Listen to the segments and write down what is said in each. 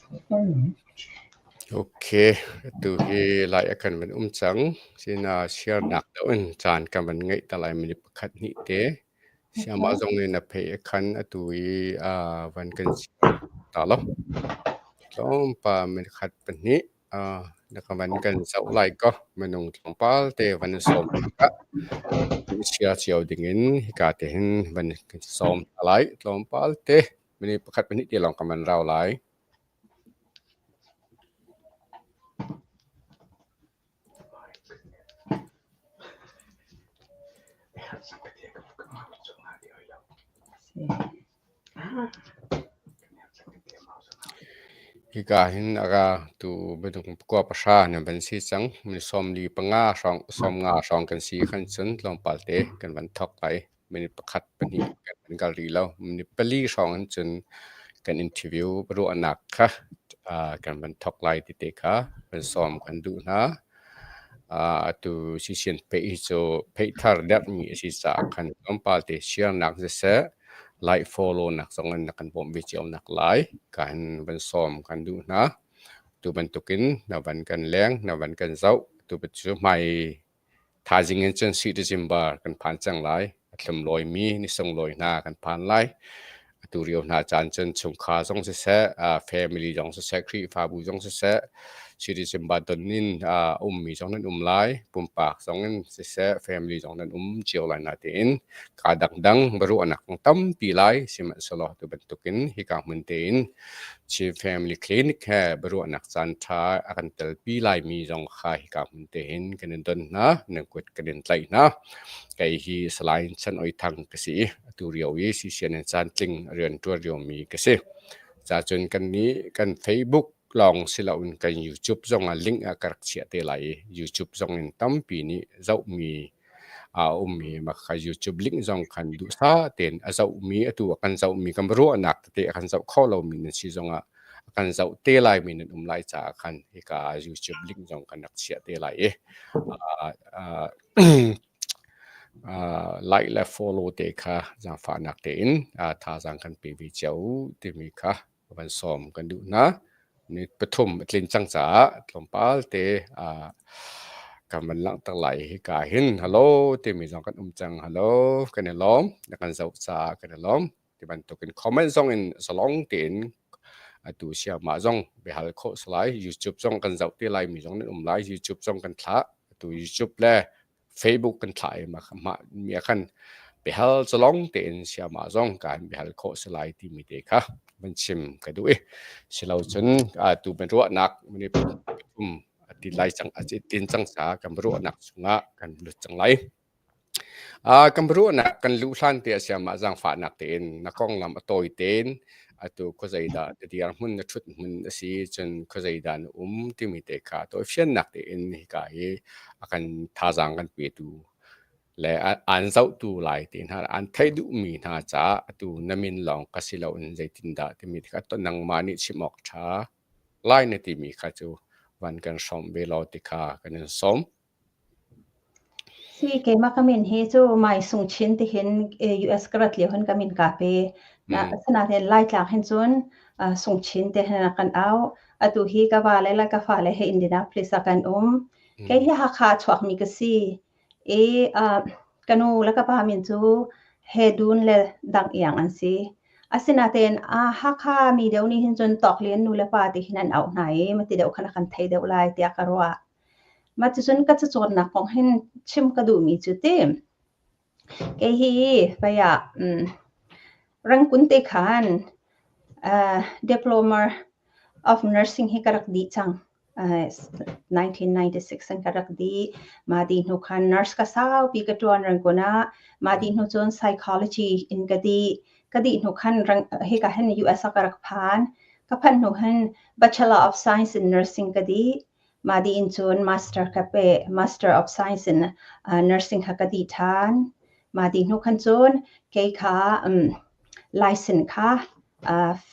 Ok, atu hi lai a kan van um cang. Sina siarnak deuh in caan kan van ngeih ta lai minute pakhat hnih te. Siamah zong nih na phei a khan atu i van kan siar ta lo. Tlawmpal minute khat pahnih na ka van kan zoh lai ko. Minung tlawmpal te van in sawm ah chia cio dingin hika te hin van kan sawm ta lai. Tlawmpal te minute pakhat pahnih te lawng kan van rau lai. Hika hin a ra tu minung pakua pahra nan van si cang. Mi 45 hrawng 50 hrawng kan si khan cun tlawmpal te kan van thawk lai. Minute pakhat pahnih kan van kal rih lo. Minute pali hrawng in cun kan interview ruahnak kha kan van thawk lai ti te kha van sawm kan duh hna. Atu sisian pei hi cu pheihthar derhmi a si caah khan tlawmpal te share-nak siseh, like follow-nak zong in na kan bawmh ve cio nak lai kan van sawm kan duh hna. Tu bantukin na van kan leng, na van kan zoh. Tu cu hmai thaizing in cun Sui December kan phan cang lai. A thlumlawimi ni sunglawi hna kan phan lai. Atu rio hna caan cun chungkhar zong siseh, family zong siseh, Khrihfabu zong siseh, Citizen don in ummi zong nan um lai, pumpak zong in siseh, family zong nan um cio lai natein kaa dangdang biaruahnak kong tampi lai. Sihmanhsehlaw tu bantukin hika hmun tein Chin Family Clinic he biaruahnak caan ṭha a kan telpi laimi zong kha hika hmun tein kan in don hna, nan kut kan in tlaih hna. Kei hi Salai Chan Oi Thang ka si i atu rio i CCN in caantling rianṭuan riomi ka si. Cacun kannih kan Facebook lawng si loin kan YouTube zong ah link ah ka rak chiah te lai i YouTube zong in tampi nih zohmi a ummi mah kha YouTube link zong khan duhsah tein a zohmi atu a kan zohmi kan ruahnak tete a kan zoh kho lomi nan si zongah a kan zoh te laimi nan um lai caah khan hika YouTube link zong kan rak chiah te lai i like le follow te kha zaangfahnak tein thazaang kan pe ve cio timi kha van sawm kan duh hna. Ni pathum a tlin cang caah tlawmpal te kan van langhter lai hika hin hello timi zong kan um cang. Hello kan i lawm. Na kan zoh caah kan i lawm. Ti bantukin comment zong in zalong tein atu siamah zong biahal khawh si lai. YouTube zong kan zoh te lai mi zong nan um lai. YouTube zong kan thlah. Atu YouTube le Facebook kan thlah i mah mi ah khan biahal zalong tein siamah zong kan biahal khawh si lai timi te kha van chim ka duh i silo cun tu ban ruahnak mani um ati lai cang a tin cang sa kan ruahnak chungah kan lut cang lai. Kan biaruahnak kan luh hlan te a siamah zaangfahnak tein na konglam a tawi tein atu khuazeidah na dirhmun na ṭhut hmun a si cun khuazeidah na um timi te kha tawifiannak tein hika hi a kan thazaang kan petu le aan zohtu lai te hna aan theih duhmi hna caah atu na min lawng ka si loin zeitindah timi te kha nangmah nih chim awk ṭha lai na timi kha cu van kan hrawmh ve law ti kha kan in sawm. Si keimah ka min hi cu Mai Sung Chin ti hin US ka rat lio hin ka min kaa pe. Asinain Laitlang hin cun Sung Chin ti hin kan au. Atu hi ka va le ka fale he Indianapolis ah kan um. Kei hi Hakha a chuakmi ka si. I ka nu le ka pa min cu He Dun le Dang Iang an si. Asinain Hakha mi deuh nih hin cun Tawk Lian nu le pa ti hin an auh hna i mati deuh khan a kan thei deuh lai tiah ka ruah. Mah cucun ka cacawnnak kong hin chim ka duhmi cu ti, kei hi vei ah Rangkun te khan Diploma of Nursing hi ka rak dih cang. 1996 in ka rak dih. Mah dih hnu khan nurse ka saupi ka ṭuan Rangoon ah. Mah dih hnu cun psychology in ka dih. Ka dih hnu khan hika hin US ah ka rak phan. Ka phanh hnu hin Bachelor of Science in Nursing ka dih. Mah dih in cun master ka peh. Master of Science in Nursing kha ka dih ṭhan. Mah dih hnu khan cun kei kha license kha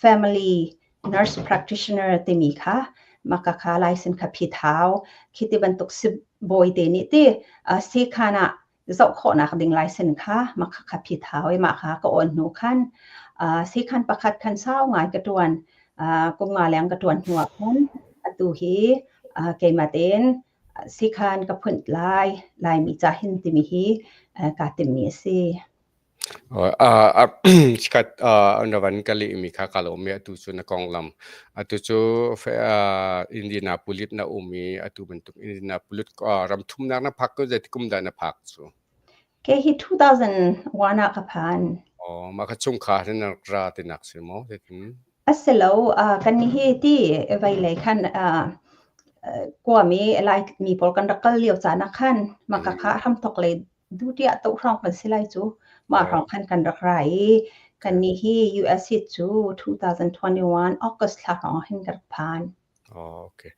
family nurse practitioner timi kha maka kha license kha phit hau. Khi ti bantuk sibawi te nih ti sekhan ah zoh khawhnak ding license kha mah kha phit hau i mah kha ka awn hnu khan sekhan pakhat khan sau ngai ka ṭuan. Kum nga leng ka ṭuan hnuah khan atu hi keimah tein sikhan ka phunh lai, Laimi ca hin timi hi kaa timhmi a si. Chikkhat na van ka lehmi kha ka lawm i atu cu na konglam. Atu cu Indianapolis na um i atu bantuk Indianapolis ram thumnak na phak ko zeitik kum dah na phak cu? Kei hi 2001 ah ka phan. Oh, mah kha chungkhar hin na rak ra tinak si maw? Zeitin? A si lo. Kannih hi ti veilei khan kuami Laimi pawl kan rak kal lio caan ah khan mah ka kha hramthawk lei dutiah toh hrawng kan si lai cu. Mah hrawng khan kan rak ra i kannih hi US hi cu 2021 August thla hrawng ah hin ka rak phan. Oh, okay.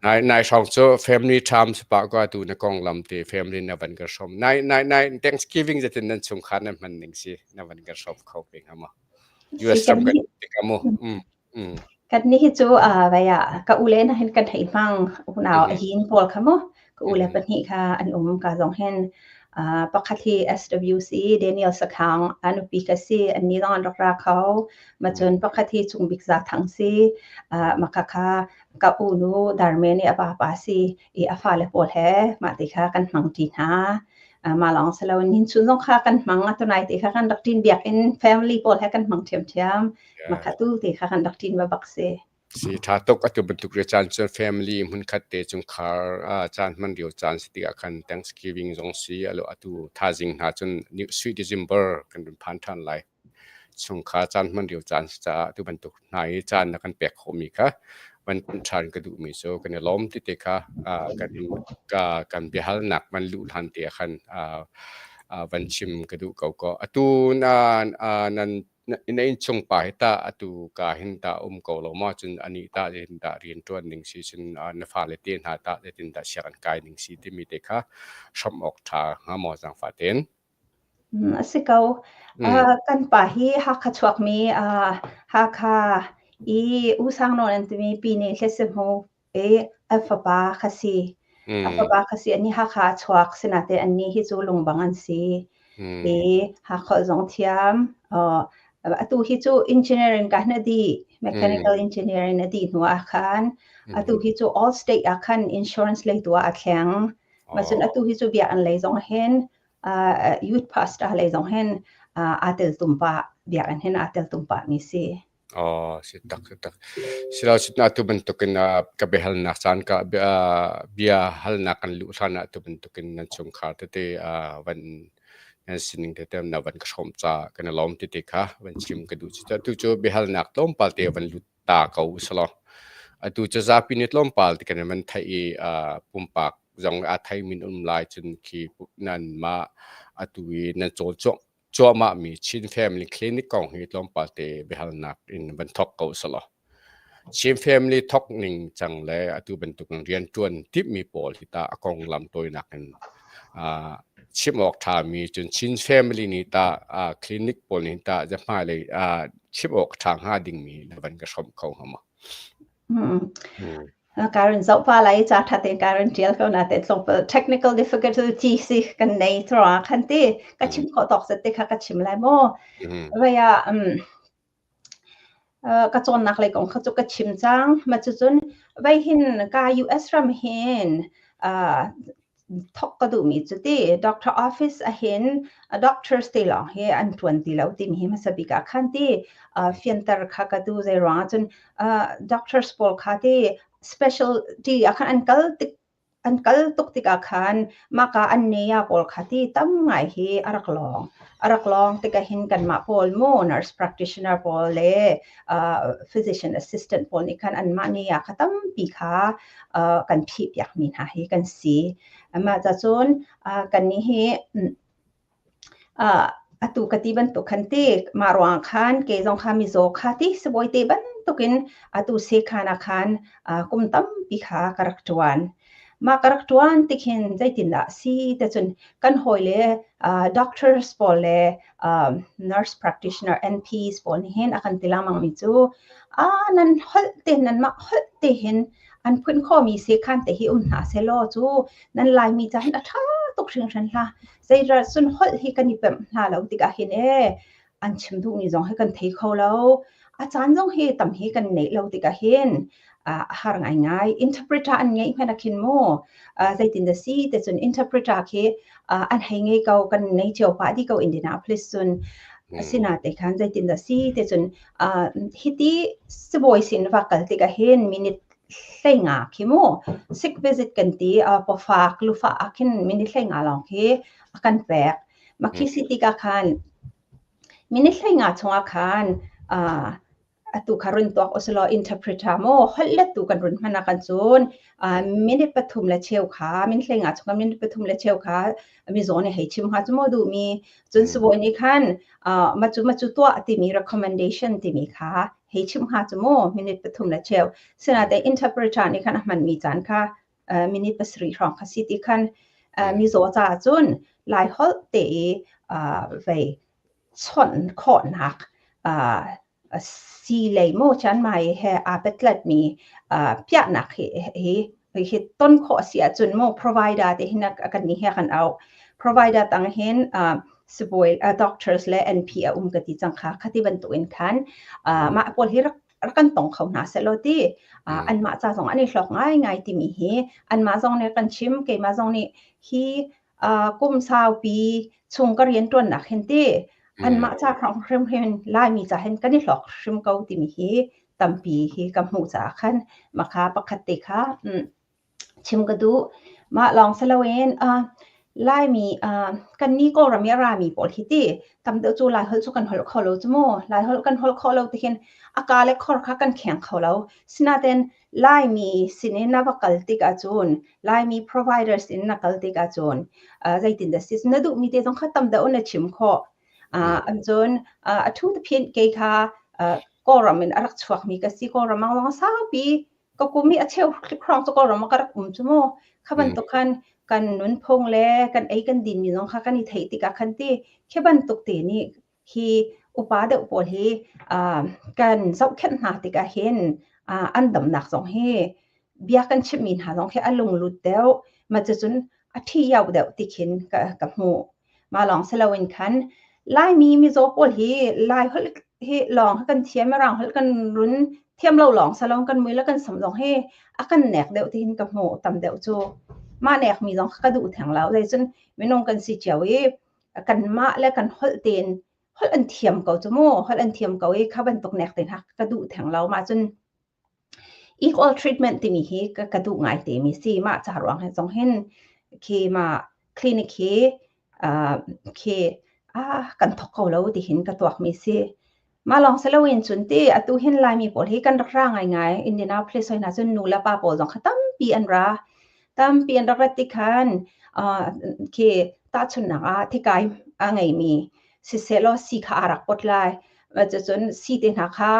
Nai nai hrawng cu family time si pah ko atu na konglam te family na van ka hrawm. Nai nai nai Thanksgiving zatin nan chungkhar nan hman ning si na van ka hrawm kho pe hnga maw? US ram kan tik amu. Mm. Kan ni hi cu vai ah ka ule na hin kan hei hmang unau a hin pawl kha mu ka ule pahnih kha an um ka zong hin pakhat hi SWC Daniel Sakhang a nupi ka si an ni zong an rak ra kho ma cun pakhat hi Cung Bik Za Thang si maka kha ka unu Darme nih a vapa si i a fale pawl he mah ti kha kan hmang ṭi hna. Mah lawng si loin hin chun zong kha kan hmang atunai ti kha kan rak ṭin biakinn family pawl he kan hmang ṭhiamṭhiam. Mah kha tu ti kha kan rak ṭin va bak si. Si ṭha tuk atu bantuk re caan cun family hmunkhat te chungkhar caan hman lio caan si tikah khan Thanksgiving zong si alo atu thazing hna cun New Sweet December kan run phan ṭhan lai. Chungkhar caan hman lio caan si caah atu bantuk hna i caan na kan pek khawhmi kha van ṭhan ka duhmi cu kan i lawm ti te kha kan in kan biahalnak van luh hlan te ah khan van chim ka duh ko ko. Atu na nan na innchung pa hi tah atu ka hin tah um ko lo maw cun anih tah zeitin dah rian ṭuan ning si cun na fale te hna tah zeitin dah sianginn kai ning si timi te kha hramh awk ṭha hnga maw zaangfah tein? A si ko. Kan pa hi Hakha chuakmi Hakha i U Sang Nawn an timi pi nih Hlesihmu i a fapa kha si. A fapa kha si. Annih Hakha a chuak. Sinain annih hi cu lungbang an si. I Hakha zong thiam. Atu hi cu engineering ka hna dih. Mechanical engineering a dih hnu ah khan atu hi cu all state ah khan insurance lei tu ah a thleng. Macun atu hi cu biakinn lei zong hin youth pastor lei zong hin aa tel tum pah biakinn hin aa tel tum pah mi si. Oh, si tak si tak. Silo sitna tu bantukin ka biahalnak caan ka bia halnak kan luh hlan ah tu bantukin nan chungkhar tete van nan sining tete na van ka hrawm ca kan i lawm tete kha van chim ka duh. Tu cu biahalnak tlawmpal te van lut ta ko usalaw. Atu cu zapi nih tlawmpal ti kan van theih i pumpak zong aa theimi um lai cun khi nanmah atu i nan cawl cuahmahmi Chin Family Clinic kong hi tlawmpal te biahalnak in van thawk ko usalaw. Chin Family thawk ning cang le atu bantuk in rianṭuan timhmi pawl hi tah a konglam tawinak in chim awk ṭhami cun Chin family nih tah clinic pawl nih tah hmailei chim awk ṭha hnga dingmi na van ka hrawmh kho hnga maw? Karen zoh pa lai ca ṭha tein Karen ṭial ko na te tlawmpal technical difficulty si kan nei throa khan ti ka chim khawh tawk zat te kha ka chim lai maw? Vaya Ka cawnnak lei kong kha cu ka chim cang. Mah cucun vei hin ka US ram hin thawk ka duhmi cu ti doctor office ahhin doctors te lawng hi an ṭuan ti lo timi hi hmasa bik ah khan ti fianter kha ka duh. Zeiruang ah cun doctors pawl kha ti specialty ah khan an kal tik An kal tuk tikah khan mahka an nea pawl kha ti tam ngai hi a rak lawng. A rak lawng tikah hin kanmah pawl mu nurse practitioner pawl le physician assistant pawl nih khan anmah nea kha tampi kha kan phihpiakmi hna hi kan si. Mah ca cun kannih hi Atu ka ti bantuk khan ti mah ruangah khan kei zong kha mizaw kha ti sibawi te bantukin atu sekhan ah khan kum tampi kha ka rak ṭuan. Mah ka rak ṭuan tik hin zeitindah a si ti cun kan hawile doctors pawl le nurse practitioner NPs pawl nih hin a kan ti lengmangmi cu nan holh te nanmah holh te hin an phun khawhmi sekhan te hi um hna sehlaw cu nan Laimi ca hin a ṭha tuk hringhran hlah. Zeiral cun holh hi kan i pemh hna lo tikah hin ee an chim duhmi zong hi kan thei kho lo. A caan zong hi tam hi kan neih lo tikah hin a har ngaingai. Interpreter an ngeih hmanh ah khin mu zeitin dah si te cun interpreter khi an hei ngei ko, kan nei cio pah dih ko Indianapolis cun. Asina te khan zeitin dah si te cun hiti sibawi sin va kal tikah hin minute 15 khi mu sick visit kan ti, pawfak lufah ah khin minute 15 lawng khi a kan pek. Mah khi si tikah khan minute 15 chungah khan atu kha run tuak usulaw interpreter maw holh lettu kan run hman ah kan cun minute pathum le cheu kha, minute 15 chungah minute pathum le cheu kha mizaw nih hei chim hnga cu maw duhmi. Cun sibawi nih khan macu macu tuah timi recommendation timi kha hei chim hnga cu mu minute pathum le cheu. Sinain interpreter nih khan a hmanmi caan kha minute 7 hrawng kha si ti khan mizaw caah cun Lai holh te i vei chawnh khawhnak si lei mu chan mai he aa petletmi piahnak hi hi hi ton khawh a si ahcun mu provider te hin kan nih he kan auh. Provider tang hin sibawi, doctors le NP a um ka ti cang kha. Khati bantukin khan mah pawl hi rak rak kan tong kho hna seh law ti anmah ca zong an i hlawk ngaingai timi hi anmah zong nih kan chim, keimah zong nih hi kum saupi chung ka rian ṭuannak hin ti anmah ca hrim hin Laimi ca hin kan i hlawk hrim ko timi hi tampi hi ka hmuh caah khan makha pakhat te kha chim ka duh. Mah lawng si loin Laimi kannih Kawlram i a rami pawl hi ti tam deuh cu Laiholh cu kan holh kho lo cu mu. Laiholh kan holh khawh lo ti hin a ka le khor kha kan kheng kho lo. Sinain Laimi sinin na va kal tik ahcun, Laimi providers in na kal tik ahcun zeitindah si na duhmi te zong kha tam deuh na chim khawh. Cun a thu phin kei kha Kawlram in a rak chuakmi ka si. Kawlram ah lawng saupi ka kum hi a cheu hrawng cu Kawlram ah ka rak um cu mu. Kha bantuk khan kan nunphung le kan ei kan dinmi zong kha kan i theih tikah khan ti khi bantuk te nih hi upa deuh pawl hi kan zohkhenh hna tikah hin an damnak zong hi bia kan chimhmi hna zong khi a lunglut deuh, mah cucun a ṭhi iau deuh ti khin ka hmuh. Mah lawng si loin khan Laimi mizaw pawl hi Lai holh hi lawng kan thiam, Mirang holh kan run thiam lo lawng si lo, kan mui le kan sam zong hi a kan nek deuh ti hin ka hmuh tam deuh cu. Mah nekmi zong ka duh theng lo. Zeicun minung kan si cio i kanmah le kan holh tein holh an thiam ko cu mu, holh an thiam ko i kha bantuk nek te hna ka duh theng lo. Mah cun equal treatment timi hi ka duh ngai te mi si. Mah ca ruang he zong hin khi ma clinic hi khi kan thok ko lo ti hin ka tuak mi si. Mah lawng si loin cun ti atu hin Laimi pawl hi kan rak ra ngaingai. Indianapolis hoi hna cun nu le pa pawl zong kha tampi an ra. Tampi an rak rat ti khan khi tahchunhnak ah thikai a ngeimi sisehlaw sii kha aa rak pot lai. Cucun sii te hna kha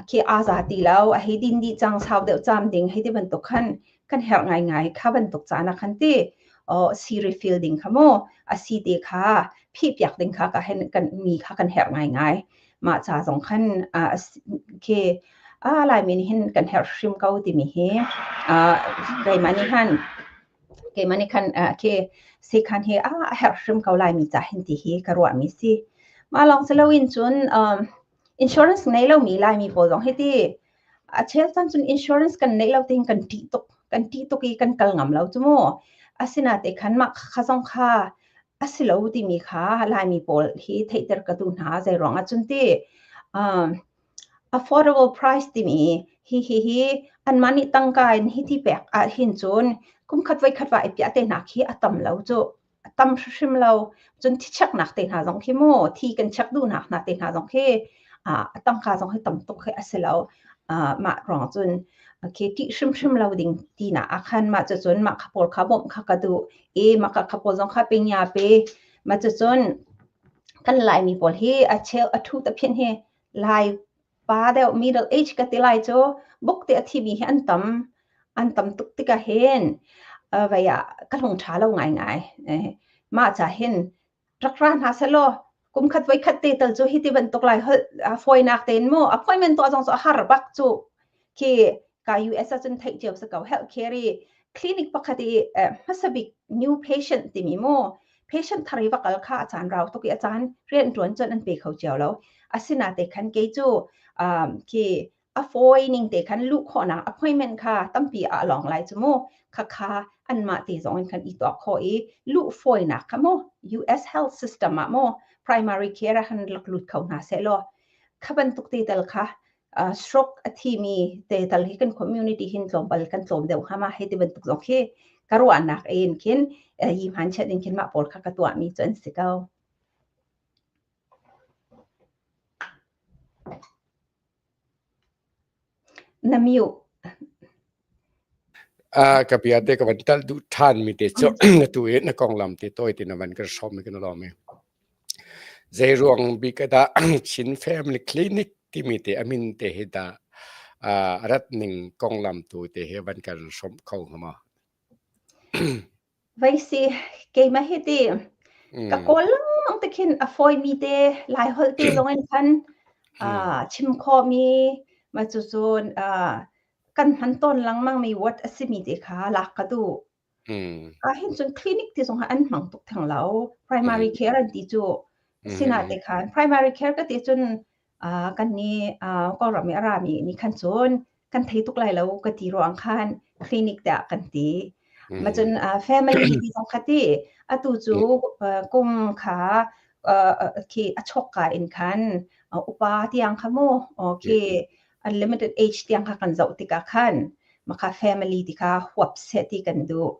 khi aa za ti lo, a hei din dih cang, sau deuh caam ding hei ti bantuk khan kan herh ngaingai. Kha bantuk caan ah khan ti sii refill ding kha mu a si te kha phihpiak ding kha ka hen kan mi kha kan herh ngaingai. Mah ca zong khan khi a Laimi nih hin kan herh hrim ko timi hi keimah nih khan keimah nih khan khi sekhan hi a herh hrim ko Laimi ca hin ti hi ka ruahmi si. Mah lawng si loin cun insurance ngei lomi Laimi pawl zong hi ti a cheu caan cun insurance kan neih lo tein kan ṭih tuk, kan ṭih tuk i kan kal ngam lo cu mu. Asinain khan mah kha zong kha a si lo timi kha Laimi pawl hi theihter ka duh hna. Zei ruang ah cun ti affordable price timi hi hi hi anmah nih tangka in hiti pek ah hin cun kum khat voi khat va i piah te hna khi a tam lo cu. A tam hrimhrim lo. Cun thi cheknak te hna zong khi mu thi kan chek duhnak hna te hna zong khi a tangka zong hi tam tuk khi a si lo. Mah ruang cun khi ṭih hrimhrim lo ding tinak ah khan mah cucun mah kha pawl kha bawmh kha ka duh i mah kha pawl zong kha pinya pe. Mah cucun kan Laimi pawl hi a cheu a thu ta phin hi Lai pa deuh middle age ka ti lai cu buk te a thimi hi an tam, an tam tuk tikah hin vei ah ka lung ṭha lo ngaingai. Mah ca hin rak ra hna selaw kum khat voi khat te tal cu hi ti bantuk lai holh fawinak tein mu appointment tuah zong cu a har bak cu. Khi ka US ahcun theih cio si ko, health care i clinic pakhat i hmasa bik new patient timi mu patient thar i va kal kha a caan rau tuk i a caan rian ṭuan cun an pe kho cio lo. Asina te khan kei cu khi a fawi ning te khan luh khawhnak appointment kha tampi a long lai chu mu. Khakha anmah te zong in khan i tuah khawh i luh fawinak kha mu US health system ah mu primary care ah khan rak lut kho hna seh law kha bantuk te tal kha stroke a thimi te tal hi kan community hin tlawmpal kan tlawm deuh hnga ma hei ti bantuk zong khi ka ruahnak in khin yi hman chet in khin mah pawl kha ka tuahmi cu an si ko. Na mute. Ka bia te ka van tal duh ṭhan mi te cu na tu i na konglam te tawi te na van kan hrawm mi kan lawm i. Zei ruang bik dah Chin Family Clinic timi te amin te hi dah rat ning konglam tu te hi van kan hrawm kho hnga ma? Vai si, keimah hi ti ka kawl lengmang te khin a fawimi te Laiholh te zong in khan chim khawhmi ma cucun kan hman tawn lengmang mi word a simi te kha lak ka duh. Ah hin cun clinic ti zong an hmang tuk theng lo. Primary care an ti cu. Sinah te khan primary care ka ti cun kan nih Kawlram i a rami nih khan cun kan thei tuk lai lo ka ti ruang khan clinic tiah kan ti. Ma cun family ti zong kha ti atu cu kum kha khi a chokka in khan upa tiang kha mu khi unlimited age tiang kha kan zoh tikah khan makha family ti kha huap seh ti kan duh.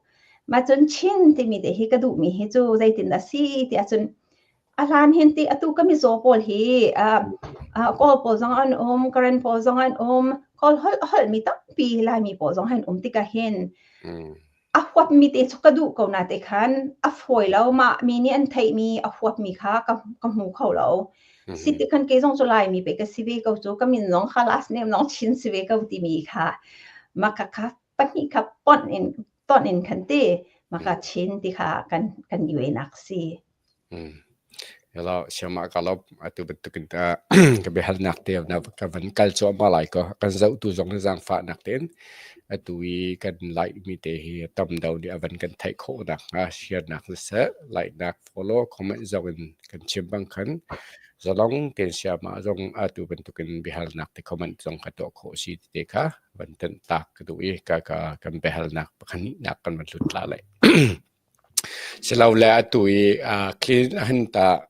Ma cun Chin timi te hi ka duhmi hi cu zeitin dah si tiah cun A hlan hin ti atu ka mizaw pawl hi Kawl pawl zong an um, Karen pawl zong an um, Kawl holh a holhmi tampi Laimi pawl zong an um tikah hin a huapmi te cu ka duh ko na te khan a fawi lo mah mi nih an theihmi a huapmi kha ka, ka hmu kho lo. Si ti khan kei zong cu Laimi pe ka si ve ko cu ka min zong kha last name zong Chin si ve ko timi kha maka kha pahnih kha ponh in tonh in khan ti maka Chin ti kha kan kan i nak si. Hello, siamah ka lawm. Atu bantukin ka biahalnak te na ka van kal cuahmah lai ko. Kan zohtu zong na zaangfahnak tein atu i kan like mi te hi tam deuh nih a van kan theih khawh nakhnga share-nak siseh, like-nak, follow, comment zong in kan chim bang khan zalong tein siamah zong atu bantukin biahalnak te comment zong ka tuah khawh si ti te kha van tenh tak ka duh i ka ka kan biahalnak pakhat hnihnak kan van hlut la lai. Silole atu i clean han tah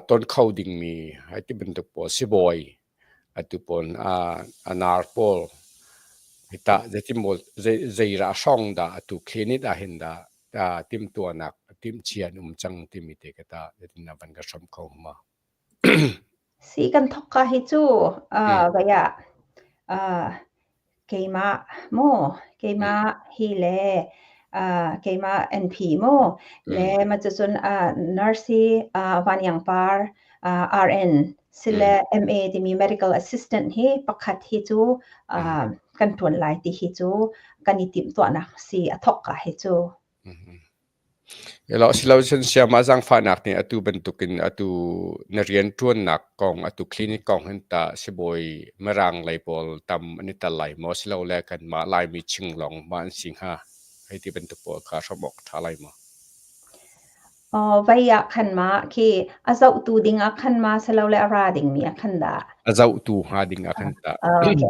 ton kho dingmi hei ti bantuk pawl sibawi atu pawl a nar pawl hi tah zeitin maw zei hrawng dah atu clinic ahhin dah timhtuahnak timhcia an um cang timi te kha tah zeitin dah van ka hrawmh kho hnga maw? Si kan thawk ka hi cu vai ah keimah maw keimah hi le keimah NP maw le mah cucun nurse hi Van Iang Par RN sile MA timi medical assistant hi pakhat hi cu kan ṭuan lai ti hi cu kan i timhtuahnak si a thawk ka hi cu. Silocun siamah zaangfahnak nih atu bantukin atu na rianṭuannak kong, atu clinic kong hin tah sibawi Mirang lei pawl tam an i tel lai maw? Silole kanmah Laimi chinglawng ma an si hnga? Hei ti bantuk pawl kha hrawmh awk a ṭha lai maw? Vei ah khan ma khi a zohtu ding ah khan ma silole a ra dingmi ah khan dah? A zohtu hnga ding ah khan tah. Okay.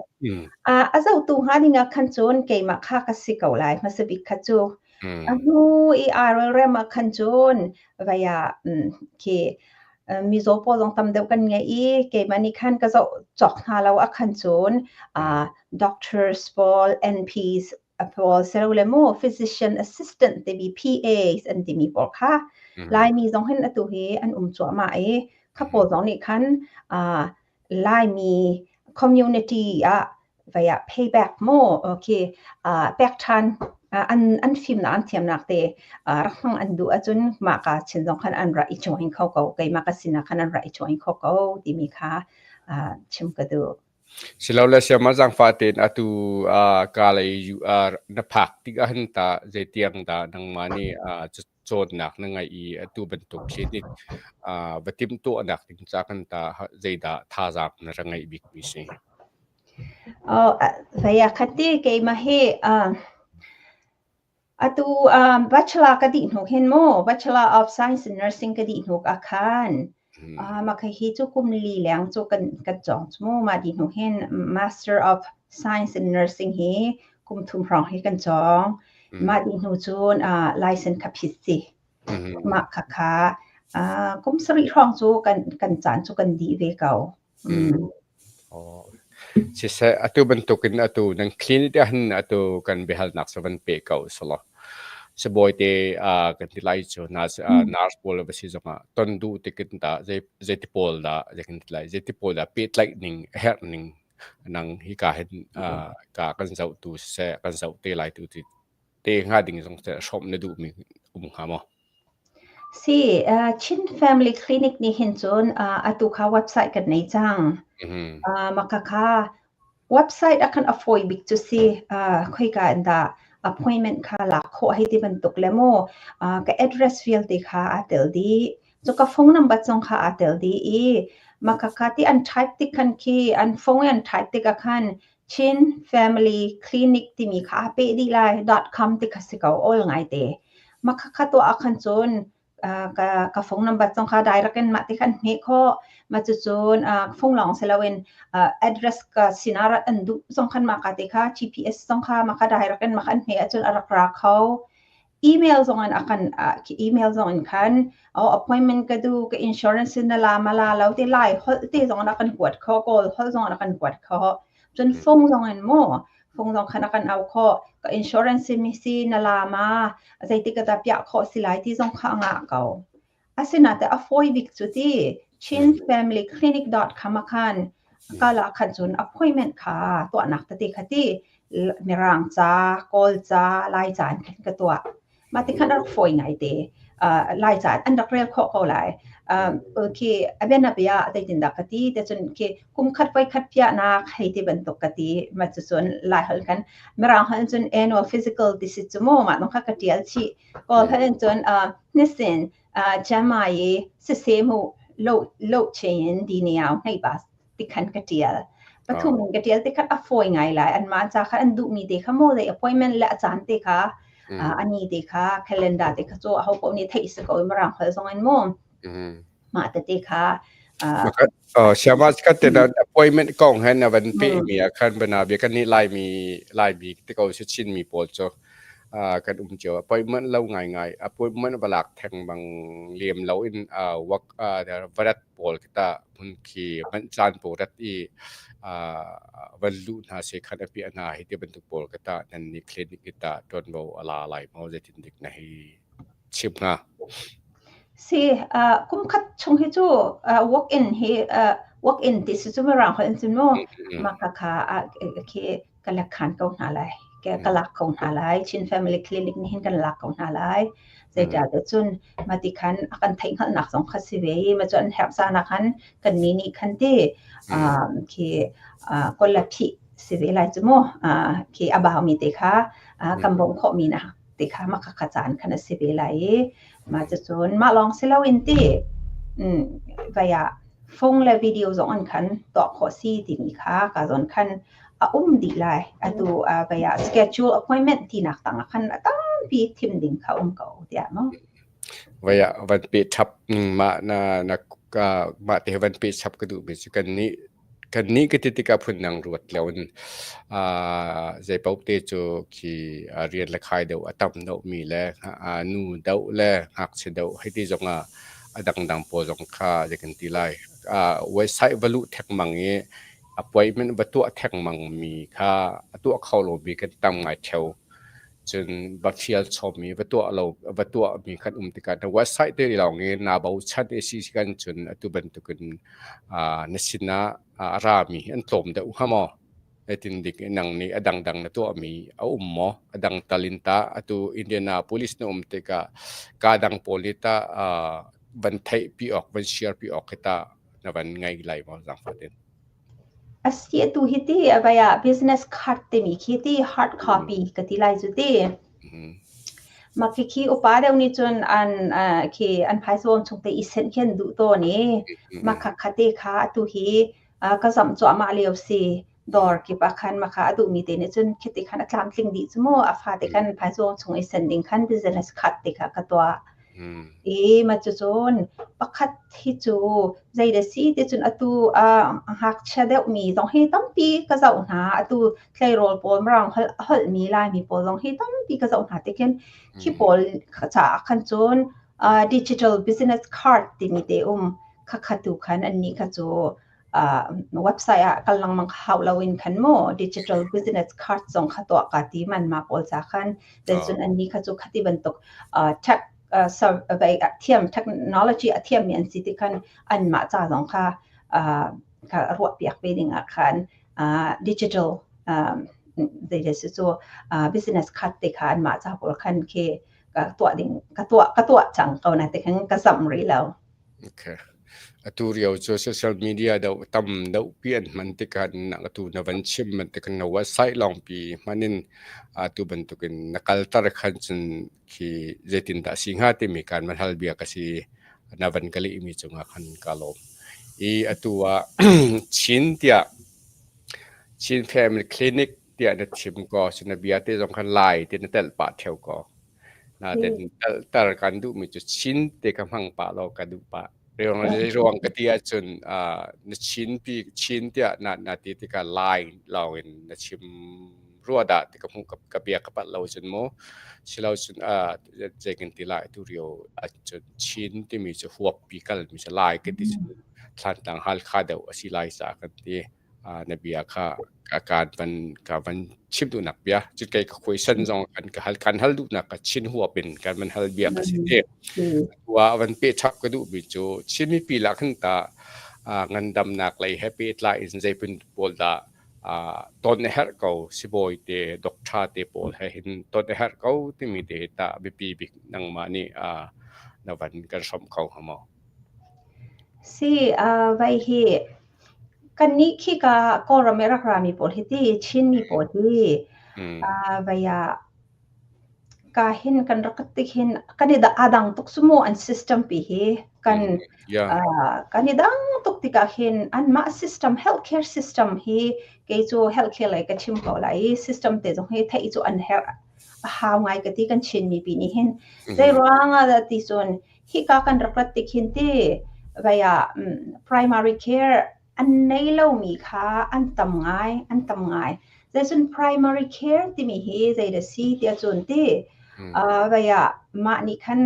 A zohtu hnga ding ah khan cun keimah kha ka si ko lai hmasa bik kha cu. A hnu i aa relrem ah khan cun vei ah khi mizaw pawl zong tam deuh kan ngei i keimah nih khan ka zoh cawk hna lo ah khan cun doctors pawl, NPs pawl silole mu physician assistant timi PAs an timi pawl kha Laimi zong hin atu hi an um cuahmah i kha pawl zong nih khan Laimi community ah vai ah payback maw okay pek ṭhan an an fimnak an thiamnak te rak hmang an duh ahcun mah ka chin zong khan an rak i join kho ko keimah ka sinah khan an rak i join kho ko timi kha chim ka duh. Silole siamah zaangfah tein atu ka lei na phak tik ahhin tah zeitiang dah nangmah nih cawnnak na ngeih i atu bantuk clinic va timhtuahnak ding ca kan tah zeidah thazaang na ra ngeih bikmi si? Vei ah khat ti keimah hi atu bachelor ka dih hnu hin mu Bachelor of Science in Nursing ka dih hnu ah khan. Mah kha hi cu kum li leng cu kan cawng cu mu. Mah dih hnu hin Master of Science in Nursing hi kum thum hrawng hi kan cawng. Mah dih hnu cun license kha phit si. Mah khakha kum sarih hrawng cu kan caan cu kan dih ve ko. Siseh, atu bantukin atu nan clinic ah hin atu kan biahalnak cu van pe ko selaw sibawi te kan ti lai cu nurse pawl va si zongah ton duh tikin dah zeiti pawl dah zei kan ti lai zeiti pawl dah pehtlaih ning a herh ning nang hika hin ka kan zohtu siseh kan zoh te lai tu ti te hnga ding zong siseh hrawmh na duhmi um hnga maw? Si, Chin Family Clinic nih hin cun atu kha website kan nei cang. Mah khakha website ah khan a fawi bik cu si. Khoika in dah appointment kha lak khawh hei ti bantuk le mu ka address vialte kha aa tel dih. Cu ka phone number zong kha aa tel dih i mah khakha ti an type tik khan khi an phone i an type tik ah khan Chin Family Clinic timi kha aa peh dih lai. .Com ti kha si ko awl ngaite. Mah khakha tuah ah khan cun ka ka phone number zong kha direct in mah ti khan hmeh khawh. Mah cucun phone lawng si loin address ka sinah rat an duh zong khan mah ka te kha GPS zong kha mah kha direct in mah kha an hmeh ahcun a rak ra kho. Email zong in a kan email zong in khan appointment ka duh, ka insurance in na la ma la lo te lai holh te zong in a kan kuat khawh, Kawl holh zong in a kan kuat khawh. Cun phone zong in mu phone zong khan a kan au khawh. Ka insurance mi si na la ma zeitik ah dah piah khawh si lai ti zong kha a ngah ko. Asinain a fawi bik cu ti chinfamilyclinic.com ah khan kal ah khan cun appointment kha tuahnak tete kha ti Mirang ca, Kawl ca, Lai ca in khan ka tuah. Mah ti khan a rak fawi ngaite. Lai ca an rak rel khawh ko lai. Khi a bianabia zeitindah ka ti te cun khi kum khat voi khat piahnak hei ti bantuk ka ti. Mah cucun Lai holh khan Mirang holh cun annual physical ti si cu mu mah nong kha ka tial chih. Kawl holh in cun nisin Jamai siseh mu lo lo chain di niao hnei ba ti khan ka ṭial. Pathum in ka ṭial ti khan a fawi ngai lai. Anmah ca kha an duhmi te kha maw zei appointment le a caan te kha a ni te kha calendar te kha cu aho paoh nih theih si ko i mirang holh zong in mu. Mah tete kha Siama ka te appointment kong he na van pe mi ah khan bana bia kan nih Laimi Laimi te ko si Chin mi pawl cu kan um cio. Appointment lo ngai ngai appointment va lak theng bang lem lo in work varat pawl kita hmun khi manh caan pawl rat i van luh hna se khan a piah hna hi ti bantuk pawl kita nan ni clinic kita tuanvo ala lai maw zeitin dik na hi chim hnga? Si, kum khat chung hi cu walk in hi walk in ti si cu mirang holh in cun mu mah kha khi ka lak khan ko hna lai. Ka lak ko hna lai. Chin Family Clinic nih hin kan lak ko hna lai. Zeicahtiah cun mah ti khan a kan theihhngalhnak zong kha si ve i mah cu an herh caan ah khan kan mi nih khan ti khi kawl phih si ve lai cu mu. Khi a baumi te kha kan bawmh khawhmi na ti kha mah khakha caan khan a si ve lai i mah cucun mah lawng si loin ti vai ah phone le video zong an khan tuah khawh si timi kha ka zawn khan a um dih lai. Atu vai ah schedule appointment tinak tang ah khan a tampi thim ding kha um ko tiah maw. Vai ah van pe chap mah na na ka mah te van pe chap ka duh mi cu kan nih Kannih ka ti tikah phundang ruat loin zeipaoh te cu khi rian le khai deuh a tam deuhmi le nu deuh le ngakchia deuh hei ti zongah a dangdang pawl zong kha zei kan ti lai. Website va luh thengmang i appointment va tuah thengmangmi kha a tuah kho lomi kan tam ngai ṭheo. Cun va fial chommi va tuah lo va tuahmi kan um tikah na website te lawng i naa bochan i si kan cun atu bantukin na sinah a rami hi an tlawm deuh hnga maw? Zeitin dik nang nih a dangdang na tuahmi a um maw? A dang tal in tah atu Indianapolis na um tikah kaa dang pawl nih tah van theihpi awk, van share pi awk hi tah na van ngei lai maw zaangfah tein? A si atu hi ti a vai ah business card timi khi ti hard copy ka ti lai cu ti. Mah khi upa deuh nih cun an khi an phaisa bawm chung te i senh khi an duh tawn i mah khakha te kha atu hi ka zamh cuahmah lio si. Dawr kip ah khan mah kha a duhmi te nih cun khiti khan a tlamtling dih cu mu. A fate khan phaisa bawm chung i senh ding khan business card te kha ka tuah. I ma cucun pakhat hi cu zei da si ti cun atu a ngakchia deuhmi zong hi tampi ka zoh hna. Atu tleirawl pawl Mirang holh a holhmi Laimi pawl zong hi tampi ka zoh hna tikhin khi pawl caah khan cun digital business card timi te um khakha tu khan annih kha cu website ah kal lengmang hau loin khan mu digital business card zong kha tuah ka ti man ma pawl ca khan cun annih kha cu khati bantuk tech thiam technology a thiammi an si ti khan anmah ca zong kha kha ruah piak ve ding ah khan digital zei cu business card te kha anmah ca pawl khan khi ka tuah ding ka tuah ka tuah cang ko na te khan ka zamh rih lo. Okay. Atu rio cu social media deuh tam deuh pi an hman tikah na atu na van chim bantuk na website lawng pi hman in atu bantukin na kalter khan cun khi zeitindah si hnga timi kan van hal bia ka si na van ka lehmi cungah khan ka lawm. I atu ah Chin tiah Chin Family Clinic tiah na chim ko cun na bia te zong khan Lai ti na telh pah theo ko. Nain tar kan duhmi cu Chin te ka hmang pah law ka duh pah. Ruang ka ti ahcun na Chin pi Chin tiah na na ti tikah Lai lawng in na chim rua dah ti ka hmuh ka bia ka palh lo cun mu. Silo cun zei kan ti lai tu rio ahcun Chin timi cu huap pi kal mi cu Lai ka ti cun Thlantlang Halkha deuh a si lai caah kan ti. Na bia kha ka van ka van chim duhnak bia cu kei ka khuaisan zong kan ka hal kan hal duhnak ka Chin huap in kan van hal bia ka si te wa van pe chap ka duh mi cu Chin mipi la khan ta ngandamnak lei he pehtlai in zeipun pawl dah ton a herh ko sibawi te doctor te pawl he hin ton a herh ko timi te ta biapi bik nangmah nih na van kan hrawmh kho hnga maw? Si vai hi Kannih khika Kawlram i rak rami pawl hi ti Chinmi pawl hi vei ah ka hin kan rak tik hin kan i aa dang tuk cu mu an system pi hi kan kan i dang tuk tikah hin anmah system healthcare system hi kei cu healthcare lei ka chim ko lai i system te zong hi theih cu an herh a hau ngai ka ti kan Chin mipi nih hin. Zei ruang ah dah ti cun Hika kan rak rat tik hin ti vai ah primary care an nei lomi kha an tam ngai, an tam ngai. Zeicun primary care timi hi zei dah si tiah cun ti vai ah mah nih khan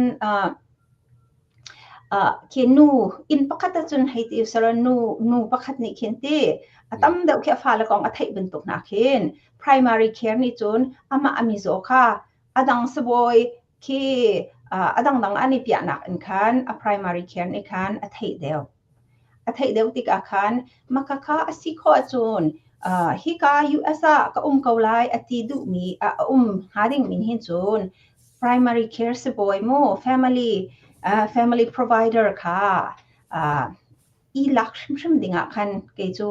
khi nu inn pakhat ahcun hei ti usalaw nu nu pakhat nih khin ti a tam deuh khi a fale kong a theih bantuk hna khin primary care nih cun amah a mizaw kha a dang sibawi khi a dangdang an i piahnak in khan a primary care nih khan a theih deuh. A theih deuh tikah khan maka kha a si khawh ahcun hika US ah ka um ko lai a ti duhmi a um hnga dingmi hin cun primary care sibawi mu family family provider kha i lak hrimhrim dingah khan kei cu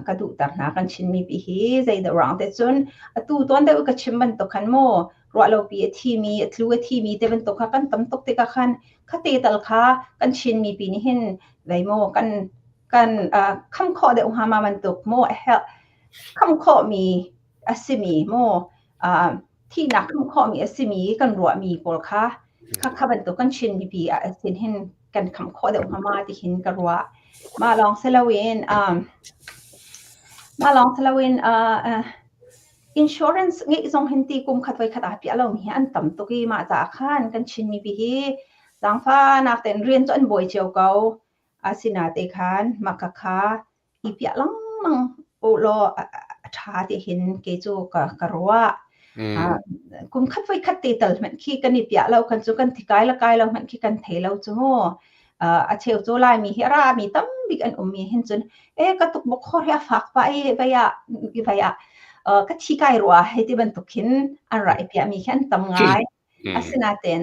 ka duhter hna. Kan Chin mipi hi zeidah ruang te cun atu tuan deuh ka chim bantuk khan mu ruahlopi a thimi a tlu a thimi te bantuk kha kan tam tuk tikah khan khate tal kha kan Chin mipi nih hin vei mu kan kan kham khawh deuh hnga ma bantuk mu a herh kham khawhmi a simi mu thihnak kham khawhmi a simi kan ruahmi pawl kha kha kha bantuk kan Chin mipi ah sin hin kan kham khawh deuh hnga ma ti hin ka ruah. Mah lawng si loin mah lawng si loin insurance ngeih zong hin ti kum khat voi khat aa piah lomi hi an tam tuk i mah caah khan kan Chin mipi hi zaangfahnak tein rian cu an buai cio ko. Asinain khan mah khakha i piah lengmang u law a ṭha ti hin kei cu ka, ka ruah. Kum khat voi khat te tal hmanh khi kan i piah lo kan cu kan thi kai la kai lo hmanh khi kan thei lo cu mu. A cheu cu Laimi hi a rami tambik an ummi hin cun e ka tuk bok khor hi a fak pah i vai ah vai ah ka thi kai rua hei ti bantuk khin an ra i piahmi khi an tam ngai. Asinain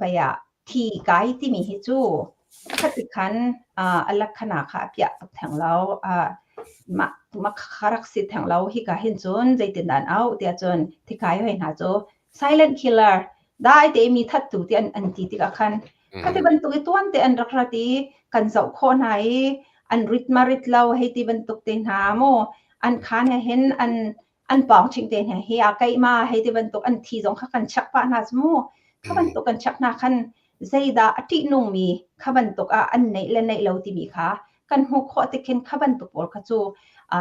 vai ah thi kai timi hi cu khati khan a lakhana kha a piah tuk theng lo. Mah mah kha rak si theng lo. Hika hin cun zeitindah an auh tiah cun thikai hoi hna cu silent killer dai te mi thattu ti an an ti tikah khan khati bantuk i tuan te an rak rat i kan zoh khawh hna i an rit ma rit lo hei ti bantuk te hna mu an khan he hin an an pawng ching te hna hi a keih ma hei ti bantuk an thi zong kha kan check pah hna cu mu. Kha bantuk kan check hna khan zeidah a ṭihnungmi kha bantuk ah an neih le neih lo timi kha kan hmuh khawh tik khin kha bantuk pawl kha cu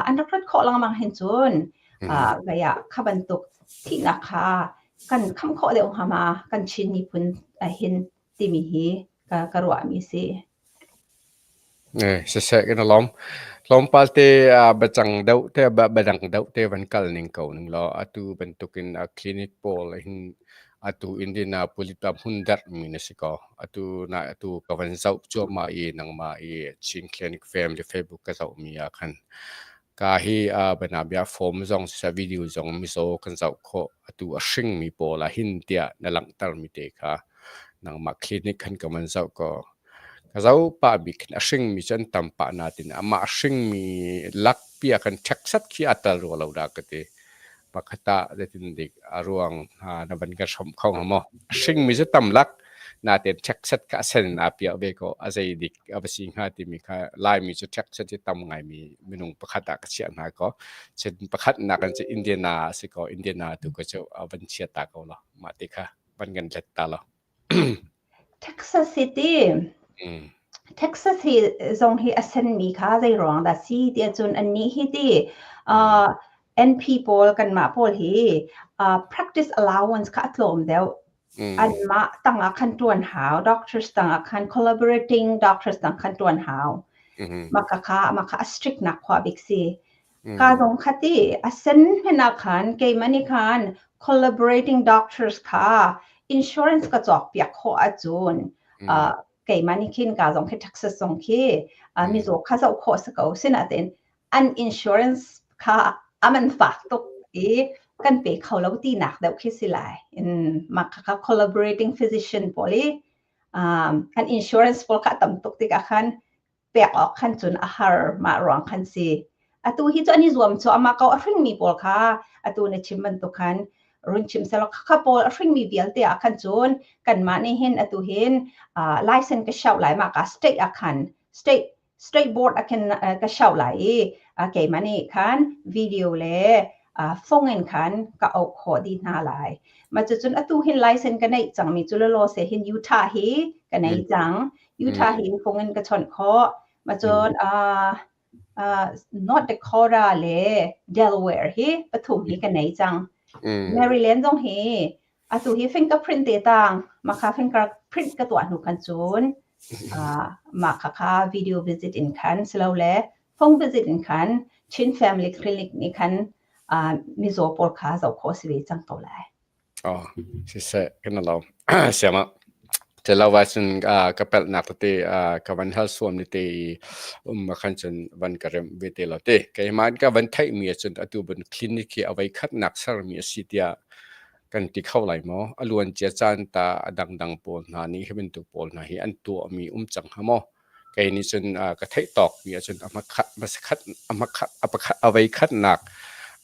an rak rat khawh lengmang hin cun vei ah kha bantuk thihnak kha kan kham khawh deuh hnga ma kan Chin miphun hin timi hi ka ruahmi si. Siseh kan i lawm. Tlawmpal te biacang deuh te biadang deuh te van kal ning ko ning law atu bantukin clinic pawl hin atu Indianapolis ah hmun derhmi na si ko. Atu na atu ka van zoh cuahmah i nangmah i Chin Clinic Family Facebook ka zohmi ah khan ka hi banabia form zong siseh video zong mizaw kan zoh khawh. Atu a hringmi pawl ah hin tiah na langhtermi te kha nangmah clinic khan ka van zoh ko. Ka zoh pah bik khin a hringmi cu an tam pah nain amah a hringmi lakpi ah khan ṭheksat khi aa tel rua lo dah ka ti. Pakhat ah zeitindik a ruang na van kan hrawmh kho hnga maw? A hringmi cu tam lak nain ṭheksat kha a sen in aa piah ve ko. A zei dik a va si hnga timi kha Laimi cu ṭheksat hi tam ngaimi minung pakhat ah ka chiah hna kaw. Cun pakhatnak in cu Indiana a si ko. Indiana tu ka cu a van chia ta ko law. Mah ti kha van kan let ta law. Texas City. Texas hi zong hi a senmi kha zei ruang dah si tiah cun annih hi ti NP pawl kanmah pawl hi practice allowance kha a tlawm deuh. Anmah tangah khan ṭuan hau. Doctors tangah khan collaborating doctors tang khan ṭuan hau. Maka kha maka a strict nak khua bik si. Ka zong kha ti a sen hmenh ah khan keimah nih khan collaborating doctors kha insurance ka cawkpiak khawh ahcun keimah nih khin ka zong khi Texas zong khi mizaw kha zoh khawh si ko. Sinain an insurance kha a man fak tuk i kan pe kho lo tinak deuh khi si lai. In mah kha collaborating physician pawl i an insurance pawl kha a tam tuk tikah khan pek awk khan cun a har mah ruang khan si. Atu hi cu an i zuam cuahmah ko a hringmi pawl kha atu na chim bantuk khan run chim selaw kha pawl a hringmi vialte ah khan cun kanmah nih hin atu hin license ka shout lai mah ka state ah khan state state board ah khin ka shout lai i keimah nih khan video le phone in khan ka auh khawh dih hna lai. Mah cucun atu hin license ka neih cangmi cu lalaw se hin Utah hi ka nei cang. Utah hi phone in ka chawnh khawh. Mah cun North Dakota le Delaware hi pathum hi ka nei cang. Maryland zong hi atu hi fingerprint te tang maka fingerprint ka tuah hnu khan cun mah kha kha video visit in khan silole phone visit in khan Chin Family Clinic nih khan mizaw pawl kha zoh khawh si ve cang ko lai. Oh, siseh kan lo. Siama. Telo vai cun ka pelhnak tete ka van hal suam ni te i um ma khan cun van ka rem ve te lo te. Keimah ka van theih mi ahcun atu ban clinic hi avei khatnak sermi a si tiah kan ti kho lai maw? A luan cia caan ta a dangdang pawl hna nih hi bantuk pawl hna hi an tuahmi um cang hnga maw? Kei nih cun ka theih tawkmi ahcun a hmakhat hmasakhat a hmakhat a pakhat a vei khatnak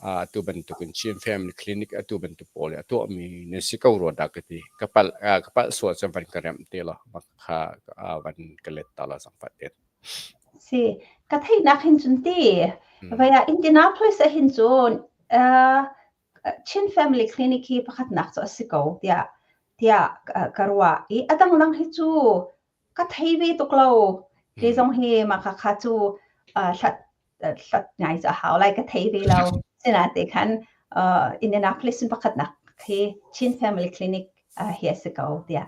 atu bantukin Chin Family Clinic atu bantuk pawl i a tuahmi nan si ko rua dah ka ti. Ka palh ka palh sual cun van ka remh te law kha van ka let ta law zangfah tein. Si, ka theihnak hin cun ti vai ah Indianapolis ah hin cun Chin Family Clinic hi pakhatnak cu a si ko tiah tiah ka ruah i a dangdang hi cu ka thei ve tuk lo. Kei zong hi mah khakha cu hlat hlat ngai cu a hau lai ka thei ve lo. Sinate khan Indianapolis in pakhatnak hi Chin Family Clinic hi a si ko tiah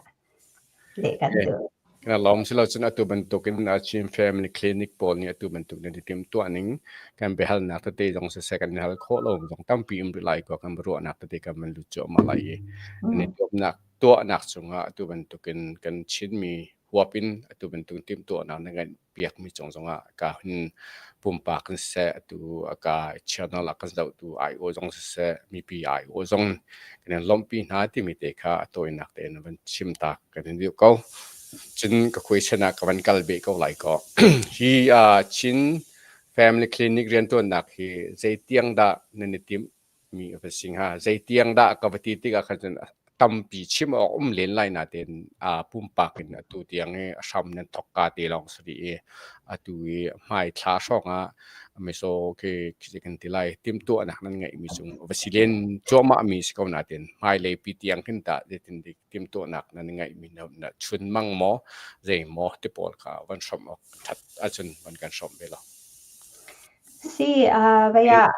leh kan duh. Kana lawng si lo cun atu bantukin Chin Family Clinic pawl nih atu bantuk nan i timhtuah ning kan biahalnak tete zong siseh kan i hal khawh lo zong tampi um rih lai ko kan ruahnak tete kan van lut cuahmah lai i nan i tuahnak tuahnak cungah atu bantukin kan Chinmi huap in atu bantuk timhtuahnak na ngeih piakmi cung zongah ka hun pumpak in siseh atu ka channel ah kan zohtu ai-aw zong siseh mipi ai-aw zong kan in lawmhpi hna timi te kha a tawinak tein van chim ta kan in duh ko. Cun ka question ah ka van kal beh ko lai ko. Hi Chin Family Clinic riantuannak hi zeitiang dah nan i timh mi a va si hnga? Zeitiang dah ka va ti tikah khan cun Tampi chim awk um len lai nain pumpak in atu tiang i a hram nan thawkka te lawng si rih i atu i hmai thla hrawng ah mizaw khi khi kan ti lai timhtuahnak nan ngeihmi cung va si len cuahmah mi si ko nain hmailei pi tiang hin tah zeitin dik timhtuahnak nan ngeihmi na chunmang maw zei maw ti pawl kha van hrawmh awk ṭhat ahcun van kan hrawmh ve law. Si, vai ah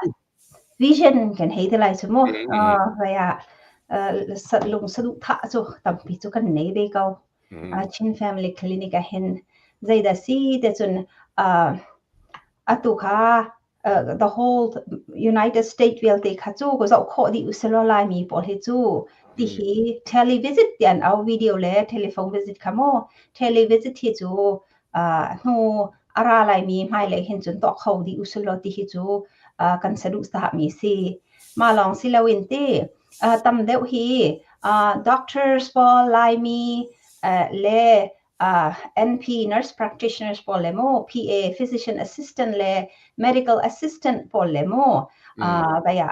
vision kan hei ti lai cu mu. Vai ah lung saduhthah cu tampi cu kan nei ve ko. Chin Family Clinic ah hin zeidah si te cun atu kha the whole United States vialte kha cu ka zoh khawh dih uselaw Laimi pawl hi cu ti hi televisit ti an au video le telephone visit kha mu. Televisit hi cu hnu a ra laimi hmailei hin cun tuah kho dih usulaw ti hi cu kan saduhthahmi si. Mah lawng si loin ti tam deuh hi doctors pawl Laimi le NP nurse practitioners pawl le mu PA physician assistant le medical assistant pawl le mu baya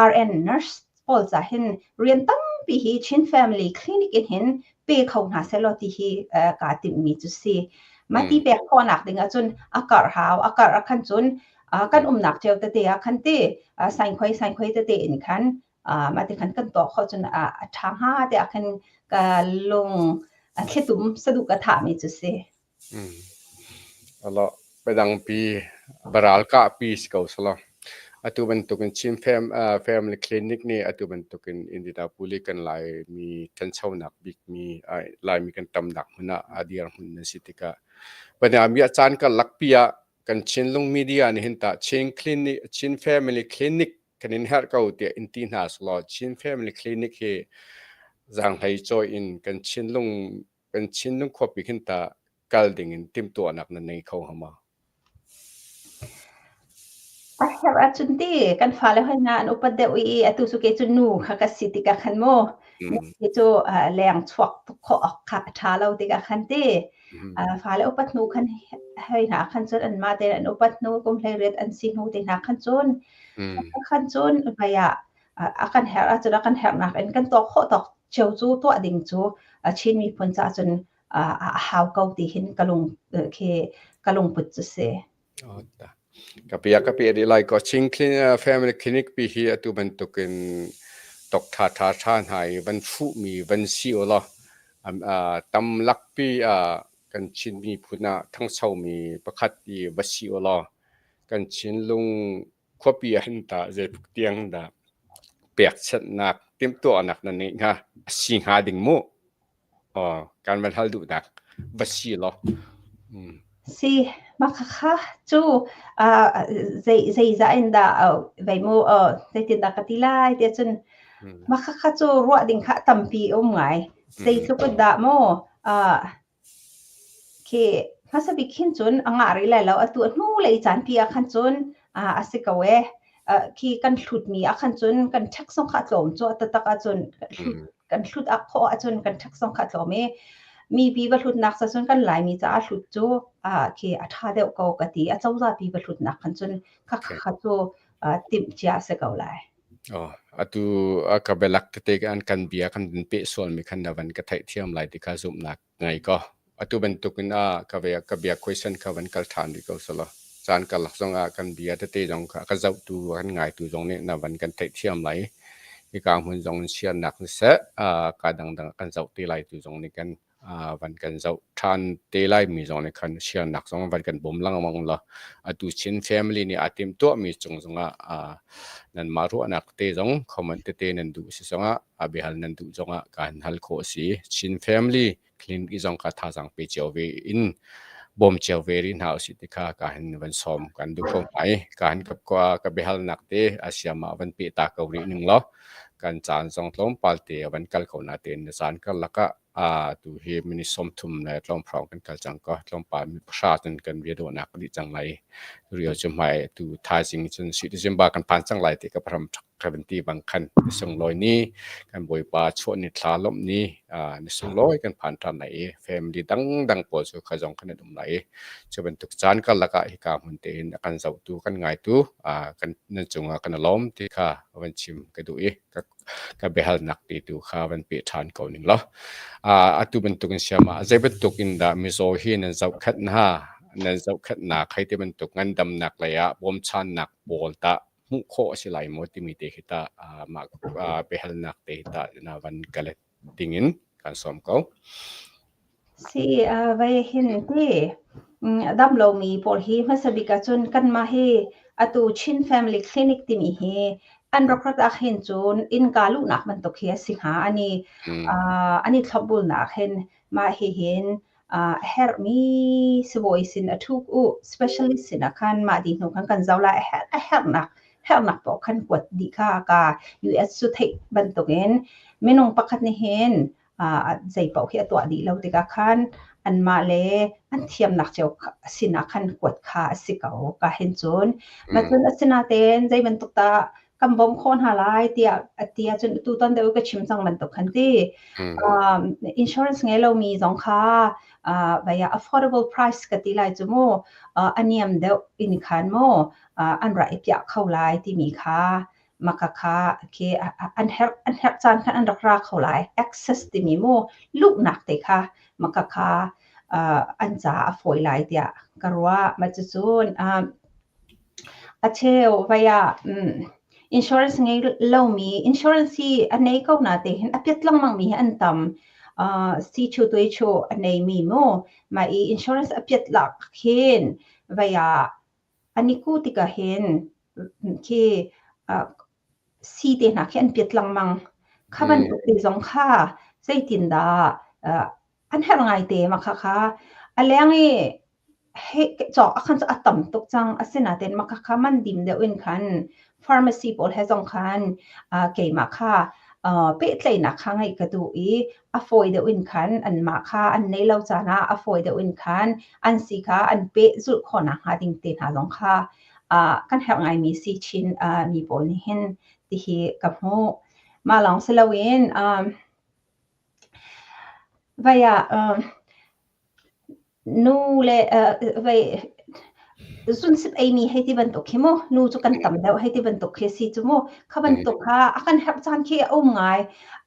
RN nurse pawl ca hin rian tampi hi Chin Family Clinic in hin pe kho hna sehlaw ti hi kaa timhmi cu si. Mah ti pek khawhnak ding ahcun a karh hau. A karh ah khan cun kan umnak cio tete ah khan ti saingkhuai saingkhuai tete in khan mah ti khan kan tuah khawh cun a ṭha hnga tiah khan ka lung a thlitum saduh ka thahmi cu si. Biadangpi ralkahpi si ko selaw atu bantukin Chin Family Clinic nih atu bantukin Indianapolis kan Laimi ṭhanchonak bikmi Laimi kan tamnak hmun ah a dirhmun nan si tikah a caan karlakpi ah kan Chinlung media nih hin tah Chin Clinic Chin Family Clinic kan in herh ko tiah in ti hna selaw Chin Family Clinic hi zaanghlei cawi in kan Chinlung kan Chinlung khuapi khin tah kal ding in timhtuahnak nan nei kho hnga maw? A herh ahcun ti kan fale hoi hna an upat deuh i atu cu kei cu nu kha ka si tikah khan mu nu cu leng chuak tuk khawh awk kha a ṭha lo tikah khan ti fale upat hnu khan hoi hna khan cun anmah tein an upat hnu kum 18 an si hnu te hna khan cun khan cun vai ah a kan herh ahcun a kan herhnak in kan tuah khawh tawk cio cu tuah ding cu Chin miphun caah cun a hau ko ti hin ka lung khi ka lungput cu si. Ka pia ka pe rih lai ko Chin Family Clinic pi hi atu bantukin tok tha tha tha hna i van fuh mi van si u law tam lakpi kan Chin miphun ah thangcho mi pakhat i va si u law kan Chinlung khuapi ah hin tah zeitluk tiang dah pekchanhnak timhtuahnak na neih hnga? A si hnga ding mu. Aw, kan van hal duhnak va si law. Si, mah khakha cu zei zeizah in dah vei mu zeitindah ka ti lai tiah cun mah khakha cu ruah ding kha tampi a um ngai. Zeitluk in dah mu Khi hmasa bik khin cun a ngah rih lai lo. Atu a hnulei caanpi ah khan cun a si ko ee. Khi kan hlutmi ah khan cun kan tax zong kha a tlawm cu a taktak ahcun kan hlut ah khawh ahcun kan tax zong kha a tlawm i mipi va hlutnak ca cun kan Laimi caah hlut cu khi a ṭha deuh ko ka ti. A cozahpi va hlutnak khan cun khakha cu timh cia a si ko lai. Atu ka bialak tete an kan bia kan peh sualmi khan na van ka theihthiam lai ti kha zumhnak ngei ko. Atu bantukin ah ka ve ka bia question kha van kal ṭhan rih ko selaw caan karlak zong ah kan bia tete zong kha ka zohtu kan ngaitu zong nih na van kan theihthiam lai. Hika hmun zong in siarnak siseh, ka dangdang kan zoh te lai tu zong nih kan van kan zoh ṭhan te laimi zong nih khan siarnak zong van kan bawm lengmang law atu Chin family nih aa timhtuahmi cung zongah nanmah ruahnak te zong comment tete nan duh si zongah a biahal nan duh zongah kan hal khawh a si. Chin family clinic zong kha thazaang pe cio ve in bawm cio ve rih hna usih ti kha ka hin van sawm kan duh ko hna i ka hin ka ka biahalnak te a siam ah van pe ta ko rih ning law kan caan zong tlawmpal te van kal ko na tein na caan karlak ah tu hi minute 30 le tlawmhrawng kan kal cang ko. Tlawmpal mi pahra cun kan rianouannak a dih cang lai. Rio cu hmai tu thaizing cun sui December kan phan cang lai ti ka pahram ka van ti bang khan ni sunglawi ni kan Bawipa chuah ni thla lawmh ni ni sunglawi kan phan ṭhan lai i family dangdang pawl cu kha zong kan an um lai i cu bantuk caan karlak ah hika hmun tein a kan zohtu kan ngaitu kan nan cungah kan i lawm ti kha van chim ka duh i ka. ka biahalnak te tu kha van pe ṭhan ko ning law. Atu bantuk in siam ah zei bantuk in dah mizaw hi nan zohkhenh hna? Nan zohkhenhnak hei ti bantuk ngandamnak lei ah bawmchannak pawl tah hmuh khawh a si lai maw timi te khi tah mah biahalnak te hi tah na van ka let ding in kan sawm ko. Si, vai hin ti a dam lomi pawl hi hmasa bik ahcun kanmah hi atu Chin Family Clinic timi hi an rak rat ah hin cun innka luhnak bantuk hi a si hnga. Ani an i thlopbulnak hin mah hihin a herhmi sibawi sin a ṭhuk u specialist sin ah khan mah dih hnu khan kan zoh lai. A herh a herhnak herhnak paoh khan kuat dih kha ka US cu theih bantukin minung pakhat nih hin zei paoh hi a tuah dih lo tikah khan anmah le an thiamnak cio sinah khan kuat kha a si ko ka hin cun. Macun asinain zei bantuk dah kan bawmh khawh hna lai tiah ti ahcun tutan deuh ka chim cang bantuk khan ti. Insurance ngei lomi zong kha vai ah affordable price ka ti lai cu mu a niam deuh in khan mu an ra i piah kho lai timi kha maka kha khi an herh an herh caan khan an rak ra kho lai. Access timi mu luhnak te kha maka kha an ca a fawi lai tiah ka ruah. Ma cucun a cheu vai ah insurance ngei lomi insurance hi a nei ko na te hin a piat lengmang mi hi an tam. Si chu tui chu a nei mi mu ma i insurance a piat lak khin vai ah An i kuh tikah hin khi sii te hna khi an piat lengmang. Kha bantuk te zong kha zeitindah an herh ngaite mah khakha. A leng i cawk ah khan a tam tuk cang. Asinain mah khakha man dim deuh in khan pharmacy pawl he zong khan keimah kha pehtlaihnak kha ngeih ka duh i a fawi deuh in khan anmah kha an neih lo caan ah a fawi deuh in khan an si kha an pehzulh khawh nakhnga ding te hna zong kha kan herh ngaimi si chin mi pawl nih hin tihi ka hmuh. Mah lawng si loin vai ah Nu le vei zunsip eimi hei ti bantuk khi mu nu cu kan tam deuh hei ti bantuk khi si cu mu kha bantuk kha a kan herh caan khi a um ngai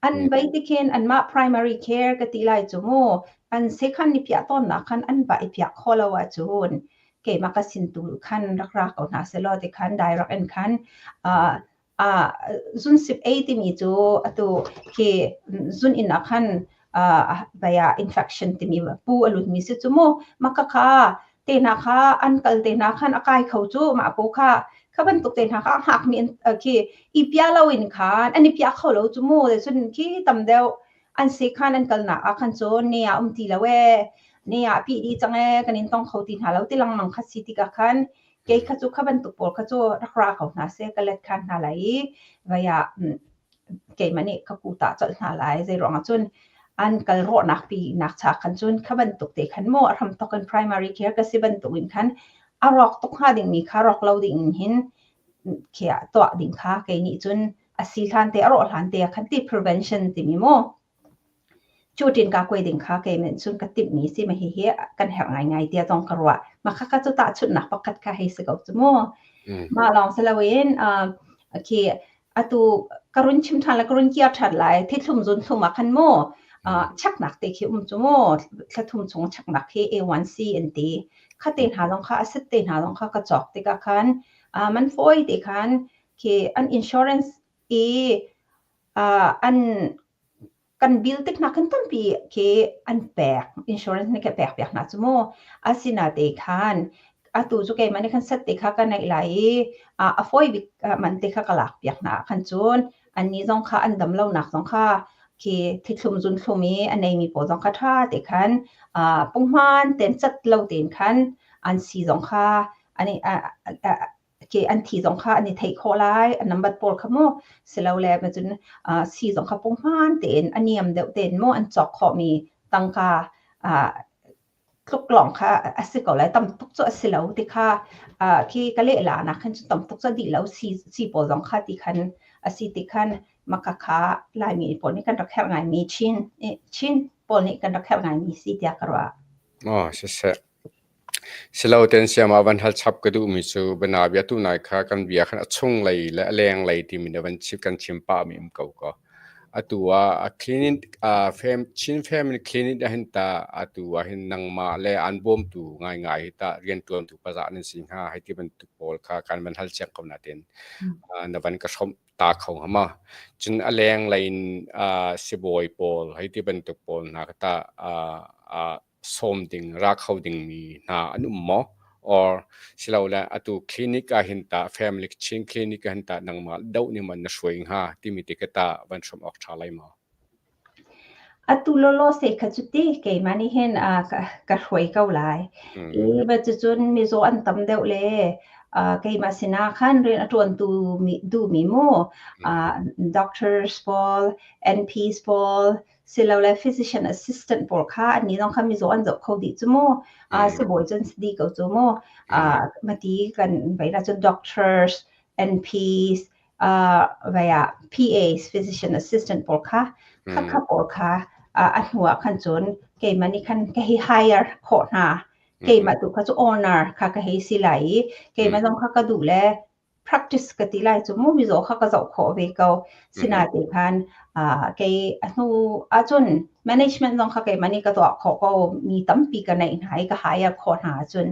an vei ti khin anmah primary care ka ti lai cu mu an sekhan ni piah tawnnak khan an va i piah kho lo ahcun keimah ka sin tu khan rak ra ko hna selaw ti khan direct in khan Zunsip ei timi cu atu khi zun inn ah khan vai ah infection timi pu a lutmi si cu mu. Mah khakha te hna kha an kal te hna khan a kai kho cu mah pu kha kha bantuk te hna kha a hngakmi khi i pia loin khan an i pia kho lo cu mu. Cun khi tam deuh an si khan an kalnak ah khan cun ni ah um ti lo ee ni ah pih dih cang ee kan in tong kho ti hna lo ti lengmang kha si tikah khan Kei kha cu kha bantuk pawl kha cu rak ra ko hna seh, ka let khan hna lai i vai ah keimah nih ka kuta colh hna lai. Zei ruangah cun an kal rawhnak pi nak cha khan cun kha bantuk te khan maw a hramthok in primary care ka si bantuk in khan a rawk tuk hnga dingmi kha rawk lo ding in hin khi ah tuah ding kha kei nih cun a si hlan te a rawh hlan te ah khan ti prevention timi mu Cu ṭin kaa kuai ding kha keimah cun ka timhmi si ma hihi kan herh ngaingai tiah zong ka ruah. Mah khakha cu tahchunhnak pakhat kha hei si ko cu mu. Mah lawng si loin khi atu ka run chim ṭhan le ka run kiar ṭhan lai thithlum zun thlum ah khan mu cheknak te khi um cu mu thla thum chung cheknak khi A1C an ti. Kha te hna zong kha a sit te hna zong kha ka cawk tikah khan man fawi te khan khi an insurance i an kan bill tik hna khan tampi khi an pek insurance nih kan pek piak hna cu mu asinate khan atu cu keimah nih khan set te kha ka neih lai i a fawi bik man te kha ka lak piak hna khan cun annih zong kha an dam lonak zong kha khi thithlum zunthlum i a neimi pawl zong kha ṭha te khan punghman ten cat lo tein khan an si zong kha an ke an thi zong kha an i theih khawh lai an number pawl kha mu silole ma cun si zong kha punghman tein a niam deuh tein mu an cawk khawhmi tangka tluk lawng kha a si ko lai tam tuk cu a si lo ti kha khi ka leh la nak khan cu tam tuk cu dih lo si si pawl zong kha ti khan a si ti khan maka kha laimi pawl nih kan rak herh ngaimi Chin Chin pawl nih kan rak herh ngaimi si tiah ka ruah. Oh, siseh. Silo ten siam ah van hal chap ka duhmi cu bianabia tu nai kha kan bia khan a chunglei le a lenglei timi na van chim kan chim pah mi um ko ko. Atu ah a clinic fam Chin Family Clinic ah hin ta atu ah hin nangmah le an bawmtu ngaingai hi ta rianṭuantu pazah nan si hnga hei ti bantuk pawl kha kan van hal ciang ko natin na van ka hrawmh ta kho hnga ma. Cun a lenglei in sibawi pawl hei ti bantuk pawl hna kha ta sawm ding, ra kho dingmi hna an um maw? Or silole atu clinic ah hin tah family Chin clinic ah hin tah nangmah doh nih man na hruai hnga timi te ka tah van hrawm awk ṭha lai maw? Atu lawlaw se kha cu ti keimah nih hin ka hruai ko lai. I va cucun mizaw an tam deuh le keimah sinah khan rian a ṭuantu mi duhmi mu doctors pawl, NPs pawl, silole physician assistant pawl kha annih zong kha mizaw an zoh kho dih cu mu. Sibawi cun si dih ko cu mu. Mati kan vei la cun doctors, NPs, vai ah PAs, physician assistant pawl kha kha kha pawl kha a hnu ah khan cun keimah nih khan ka hei hire khawh hna. Keimah tu kha cu owner kha ka hei si lai i keimah zong kha ka duh le practice ka ti lai cu mu mizaw kha ka zoh khawh ve ko. Sinain khan kei a hnu ahcun management zong kha keimah nih ka tuah khawh ko mi tampi ka neih hna i ka hire khawh hna ahcun.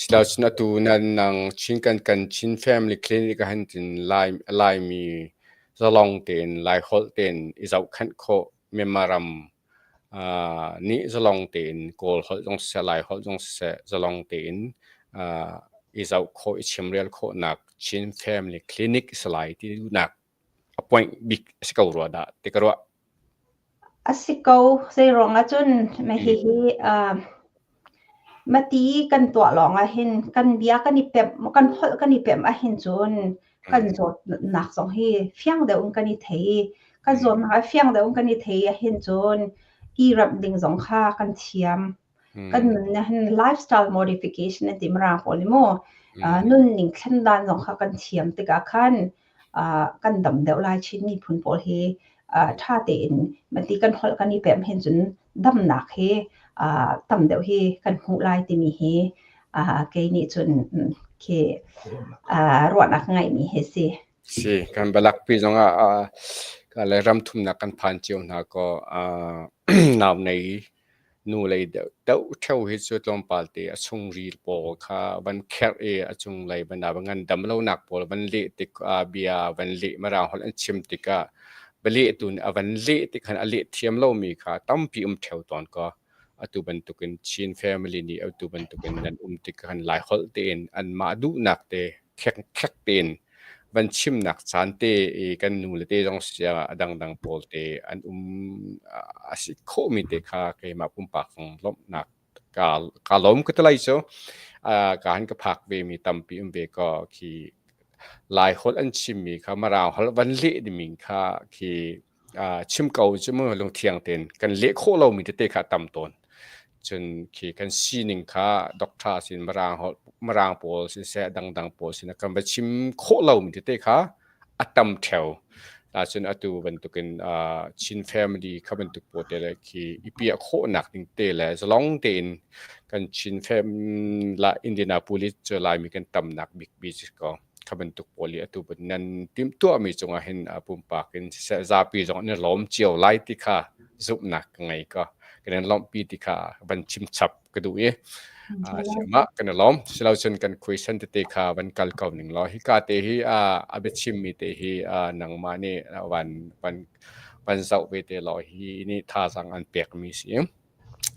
Silacun atu nan nang Chin kan kan Chin Family Clinic ah hin tin Lai Laimi zalong tein Laiholh tein i zohkhenh khawh Myanmar ram nih zalong tein Kawl holh zong siseh, Lai holh zong siseh zalong tein i zoh khawh, i chimrel khawhnak Chin Family Clinic si lai ti duhnak a point bik a si ko rua dah ti ka ruah. A si ko. Zeiruang ahcun hihi Mati kan tuah lawng ahhin kan bia kan i pemh, kan holh kan i pemh ahhin cun kan zawtnak zong hi fiang deuh in kan i thei i kan zawtnak hi fiang deuh in kan i thei ahhin cun i ramh ding zong kha kan thiam. Kan nun ahhin lifestyle modification an ti Mirang pawl nih mu. Nunning thlendan zong kha kan thiam tikah khan kan dam deuh lai. Chin miphun pawl hi ṭha tein mati kan holh kan i pemh hin cun damnak hi tam deuh hi kan hmuh lai timi hi kei nih cun khi ruahnak ngeihmi hi si. Si, kan balakpi zongah le ram thumnak kan phan cio hna kaw nau nei Nu lei deuh ṭheo hi cu tlawmpal te a chungril pawl kha van kherh i a cunglei van ah ngandam lonak pawl van leh tik ah bia van leh Mirang holh an chim tikah bialehtu nih a van leh tik khan a leh thiam lomi kha tampi um ṭheo tawn kaw atu bantukin Chin family nih atu bantukin nan um tik khan Laiholh tein anmah duhnak te khek tein van chimnak caan te i kan nu le te zong sia a dangdang pawl te an um a si khawhmi te kha keimah pumpak zong lawmhnak ka ka lawm ka ti lai cu ka han ka phak ve mi tampi um ve ko khi Lai holh an chimmi kha Mirang holh van leh dimi kha khi chim ko cu mu lungthiang tein kan leh khawh lomi tete kha a tam tawn. Cun khi kan sining kha doctor sin Mirang holh Mirang pawl siseh dangdang pawl sin kan va chim khawh lomi tete kha a tam ṭheo. Cun atu bantukin Chin family kha bantuk pawl te le khi i piah khawhnak ding te le zalong tein kan Chin fam la Indianapolis cu Laimi kan tamnak bikbi si ko. Kha bantuk pawl i atu nan timhtuahmi cungah hin pumpak in siseh zapi zong an i lawm cio lai ti kha zumhnak ka ngei ko. Kan in lawmhpi ti kha van chim chap ka duh i siamah kan i lawm. Silocun kan question tete kha van kal ko ning law hika te hi a biachimmi te hi nangmah nih van van van zoh ve te law hi nih thazaang an pekmi si.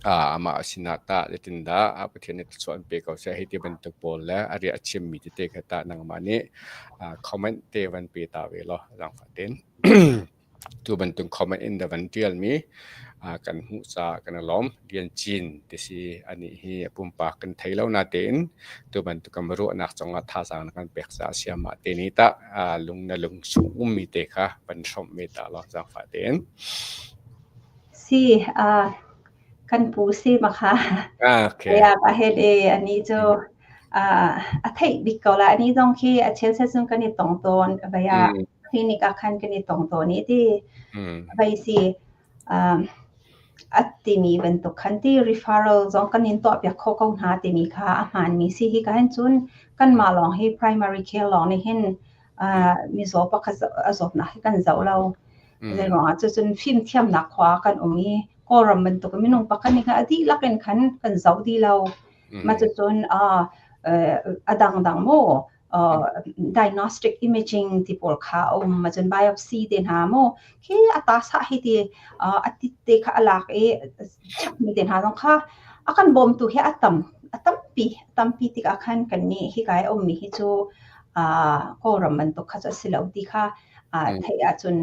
Amah sinah tah zeitindah Pathian nih thluachuah an pe ko seh hei ti bantuk pawl le a riah a chimmi tete kha tah nangmah nih comment te van pe ta ve law zaangfah tein. Tu bantuk comment in da van ṭialmi kan hmuh caah kan i lawm. Lian Cin ti si anih hi a pumpak kan thei lo natein tu bantuk kan ruahnak cungah thazaang na kan pek caah siamah te nih tah lung na lung chung ummi te kha van hrawmh ve ta law zaangfah tein. Si, kan pu si ma kha. Ah, okay. Ya ka het e ani cu a theih bik ko la ani zong khi a chel se chung kan i tong tawn vaya clinic ah khan kan i tong tawn i ti vai si. A timi bantuk khan ti referral zong kan in tuahpiak khawh ko hna timi kha a hmaanmi si. Hika hin cun kanmah lawng hi primary care lawng nih hin mizaw pakhat a zawtnak hi kan zoh lo. Zeiruangah cucun fimthiamnak khua kan um i Kawlram bantuk minung pakhat nih khan a dihlak in khan kan zoh dih lo. Mah cucun a dangdang maw diagnostic imaging ti pawl kha a um cun biopsy te hna mu khi a ta sah hi ti a tit te kha a lak i chakmi te hna zong kha a kan bawmtu hi a tam a tampi a tampi tikah khan kan nih hi kai a ummi hi cu Kawlram bantuk kha cu a si lo ti kha theih ahcun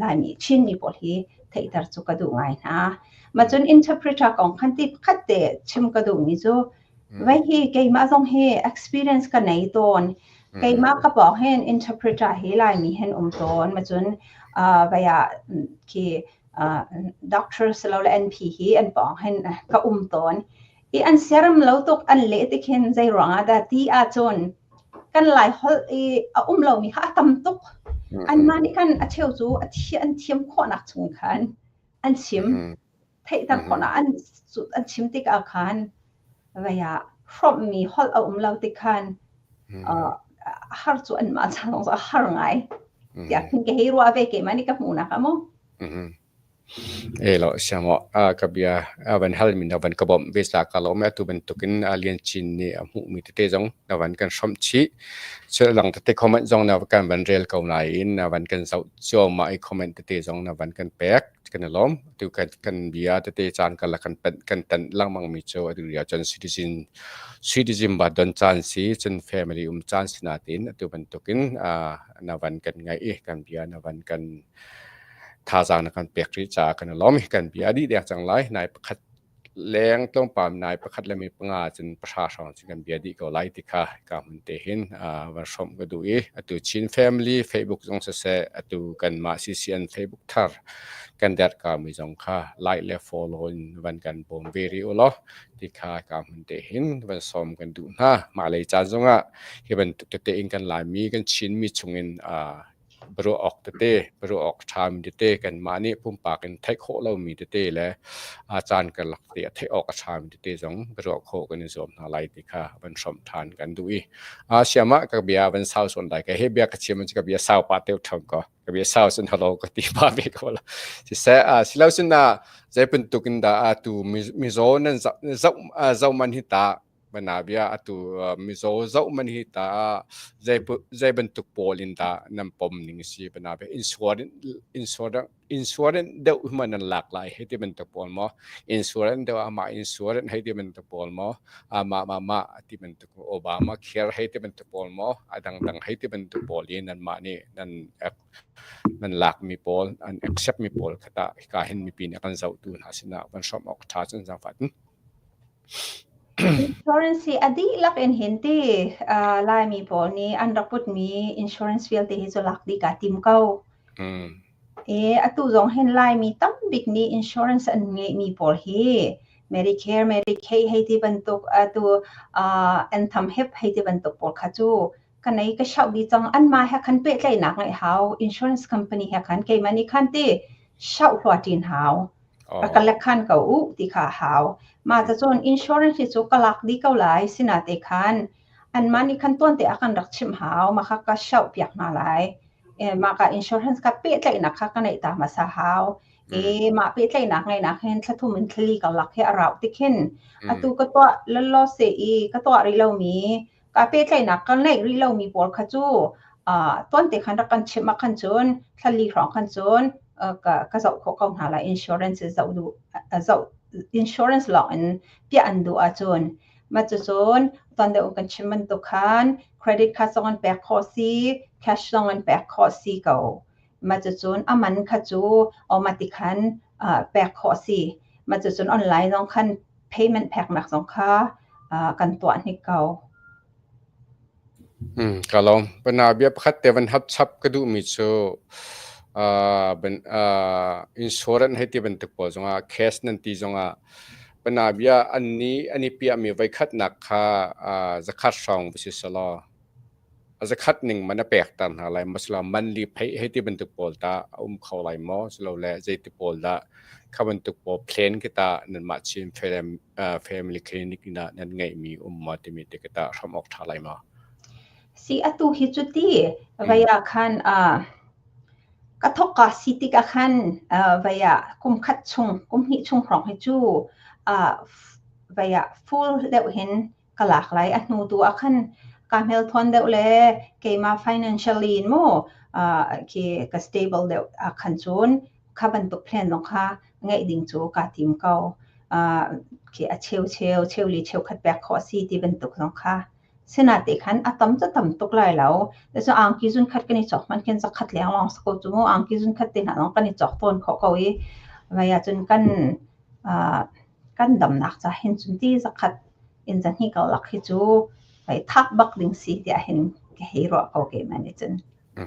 Laimi Chinmi pawl hi theihter cu ka duh ngai hna. Ma cun interpreter kong khan ti pakhat te chim ka duhmi cu Vai hi keimah zong hi experience ka nei tawn. Keimah ka pawng hin interpreter hi Laimi hin um tawn. Ma cun vai ah khi doctor silole NP hi an pawng hin ka um tawn. I an siaram lo tuk an leh tik hin zei ruangah dah ti ahcun kan Lai holh i a um lomi kha a tam tuk. Anmah nih khan a cheu cu a an thiam khawhnak chung khan an chim. Theihter khawhnak an an chim tikah khan vei ah hrawmhmi holh a um lo tik khan har cu anmah ca zong a har ngai. Tiah khin ka hei ruah ve keimah nih ka hmuhnak ah mu. E lo siamo ka bia van hal mi na van ka bawmh ve sa ka lawm atu bantukin Lian Chin nih a hmuhmi tete zong na van kan hrawmh chih. Thil dang tete comment zong na kan van rel ko nain na van kan zoh cuahmah i comment tete zong na van kan pek. Kan i lawm. Atu kan, kan bia tete caan karlak kan panh kan tanh lengmang mi cu atu lio cun citizen citizen ba don caan si cun family um caan si natin atu bantukin uh, na van kan ngaih i kan bia na van kan thazaang na kan pek rih caah kan i lawm i kan bia dih dek cang lai. Nai pakhat leng tlawmpal nai pakhat le mi panga cun pahra hrawng cun kan bia dih ko lai ti kha ka hmun te hin van hrawmh ka duh i atu Chin Family Facebook zong siseh atu kanmah CCN Facebook thar kan derh ka mi zong kha like le follow in van kan bawm ve rih u law ti kha ka hmun te hin van sawm kan duh hna. Mah lei caan zongah hi bantuk tete in kan Laimi kan Chinmi chungin biaruah awk tete, biaruah awk ṭhami tete, kanmah nih pumpak in theih khawh lomi tete le a caan karlak te a theih awk a ṭhami tete zong biaruah khawh kan i zuam hna lai ti kha van hrawmh ṭhan kan duh i siam ah ka bia van sau sawn lai ka he bia ka chim ka bia sau pa teu ṭhong ko ka bia sau sun halo ka ti pa ve ko la siseh silo sin na zei bantuk in dah atu mizaw nan zoh zoh man hi ta Banabia atu mizaw zoh man hi ta zei zei bantuk pawl in dah nan pom ning si banabia insurance insurance insurance deuh hman nan lak lai hei ti bantuk pawl maw insurance deuh amah insurance hei ti bantuk pawl maw amah mah mah ti bantuk Obama care hei ti bantuk pawl maw a dangdang hei ti bantuk pawl i nanmah nih nan nan lakmi pawl an accept mi pawl kha tah hika hin mipi nih kan zohtu hna sinah van hrawmh awk ṭha cun zaangfah in. Insurance hi a dihlak in hin ti Laimi pawl nih an rak putmi insurance vialte hi cu lak dih kaa tim ko. E, atu zong hin Laimi tambik nih insurance an ngeihmi pawl hi Medicare, Medicaid hei ti bantuk atu Anthem HIP hei ti bantuk pawl kha cu ka nei ka shout dih cang. Anmah he khan pehtlaihnak ngeih hau. Insurance company he khan keimah nih khan ti shout hlua ṭin hau. Rak ka lek khan ko u ti kha a hau. Mah cacun insurance hi cu ka lak dih ko lai sinate khan anmah nih khan tuante ah kan rak chimh hau. Mah kha ka shout piak hna lai. E, mah ka insurance ka pehtlaihnak kha ka neih ta hmasa hau. E, mah pehtlaihnak ngeihnak hin thla thum in thla li ka lak hi a rauh tik hin atu ka tuah lalaw se i ka tuah rih lomi Kaa pehtlaihnak ka ngeih rih lomi pawl kha cu tuante khan rak kan chimh ah khan cun thlali hrawng khan cun ka, ka zoh khawh ko hna lai. Insurance zoh duh zoh insurance lawng in piah an duh ahcun mah cucun tuan deuh kan chim bantuk khan credit card zong an pek khawh si, cash zong an pek khawh si ko. Mah cucun a man kha cu automatic khan pek khawh si. Mah cucun online zong khan payment peknak zong kha kan tuah hnik ko. Ka lawm. Pana bia pakhat te van hap chap ka duhmi cu ban insurance hei ti bantuk pawl zongah cash nan ti zongah pana bia an ni an i piahmi voikhatnak kha zakhat hrawng va si selaw. A zakhat ning man a pek ter hna lai maw silo monthly pay hei ti bantuk pawl tah a um kho lai maw silole zeiti pawl dah kha bantuk pawl plan khi tah nanmah Chin Family Clinic in ah nan ngeihmi um maw timi te khi tah hram awk ṭha lai maw? Si atu hi cu ti vai ah khan ka thawkka si tikah khan vai ah kum khat chung kum hnih chung hrawng hi cu vai ah full deuh hin ka lak lai. A hnu tu ah khan ka hmelthawn deuh le keimah financially in mu khi ka stable deuh ah khan cun kha bantuk plan zong kha ngeih ding cu kaa tim ko. Khi a cheu cheu, cheu li cheu khat pek khawh a si ti bantuk zong kha. Sinate khan a tam cu tam tuk lai lo. Cun angki zun khat kan i cawk hmanh khin zakhat leng lawng si ko cu mu. Angki zun khat te hna zong kan i cawk tawn khawh ko i vai ahcun kan kan damnak ca hin cun ti zakhat in zahnih karlak hi cu hei thak bak ding si tiah hin ka hei ruah ko keimah nih cun.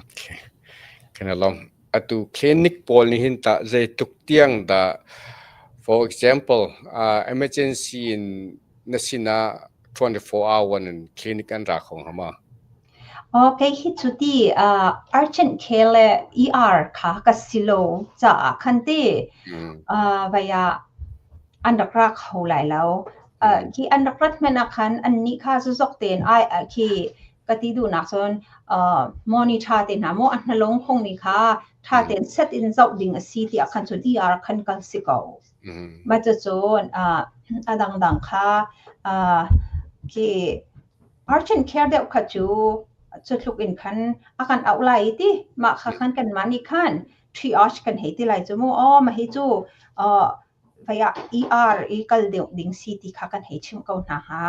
Okay. Kan lawm. Atu clinic pawl nih hin tah zeitluk tiang dah for example emergency in na sinah 24 hour in clinic an ra kho hnga ma? Kei hi cu ti urgent care le ER kha ka si lo caah khan ti vai ah an rak ra kho lai lo. Khi an rak rat hmanh ah khan annih kha zuzok tein ai khi ka ti duhnak cun monitor te hna maw a hnalong khongmi kha ṭha tein set in zoh ding a si tiah khan cun ER khan kal si ko. Mah cucun a dangdang kha khi urgent care deuh kha cu cu tluk in khan a kan auh lai i ti mah kha khan kanmah nih khan triage kan hei ti lai cu mu. Aw mah hi cu vai ah ER i kal deuh ding si ti kha kan hei chimh ko hna hnga.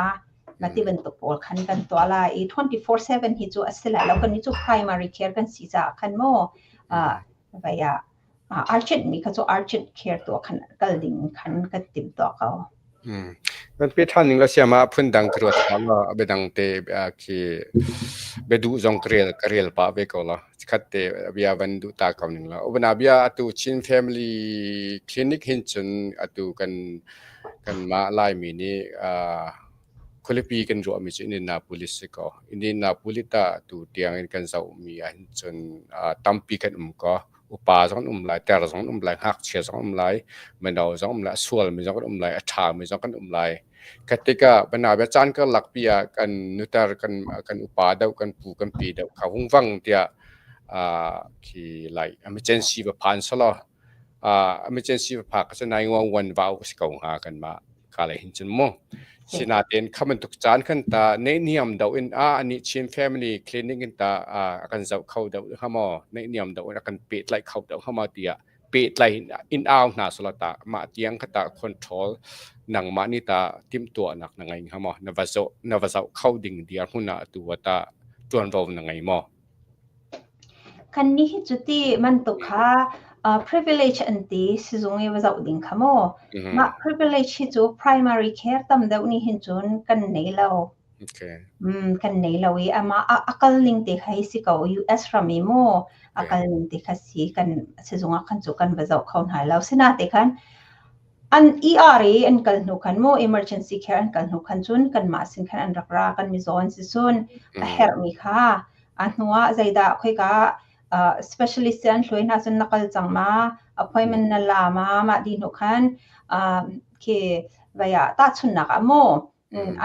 Na ti bantuk pawl khan kan tuah lai i 24/7 hi cu a si lai lo. Kannih cu primary care kan si caah khan mu vai ah urgent mi kha cu urgent care tuah khan kal ding khan kan timhtuah ko. Kan pe ṭhan ning la siam ah phundang ka ruat hna la biadang te khi biaduh zong ka rel ka rel pah ve ko la khat te bia van duh ta ko ning la ubana bia atu Chin Family Clinic hin cun atu kan kan mah Laimi nih khualipi kan ruahmi cu Indianapolis si ko. Indianapolis ta tu tiang in kan zohmi ah hin cun tampi kan um ko. Upa zong an um lai, ter zong an um lai, ngakchia zong an um lai, mino zong um lai, a sualmi zong kan um lai, a ṭhami zong kan um lai. Kha tikah bana caan karlak pi ah kan nutar kan kan upa deuh, kan pu kan pi deuh kha hungvang tiah khi like emergency va phan selaw emergency va phak cu 911 va auh si ko hnga kanmah ka lei hin cun mu. Sinain kha bantuk caan khan ta neihniam deuh in a anih Chin Family Clinic in ta a kan zoh kho deuh hnga maw neihniam deuh in a kan pehtlaih kho deuh hnga maw tiah pehtlaih in au hna selaw ta mah tiang kha ta control nangmah nih ta timhtuahnak na ngei hnga maw na va zoh na va zoh kho ding dirhmun ah atu ah ta ṭuanvo na ngei maw? Kannih hi cuti bantuk kha privilege an ti sizung i va zoh ding kha maw. Mah privilege hi cu primary care tam deuh nih hin cun kan nei lo. Kan nei lo i amah a kal ning te kha hi si ko. US ram i maw a kal ning te kha si kan sizung ah khan cu kan va zoh kho hna lo. Sinain khan an ER i an kal hnu khan maw emergency care an kal hnu khan cun kanmah sin khan an rak ra kan mizaw an si cun a herhmi kha a hnuah zeidah khoika specialist an hluai hna cun na kal cang ma appointment na la ma mah dih hnu khan khi vai ah tahchunhnak ah maw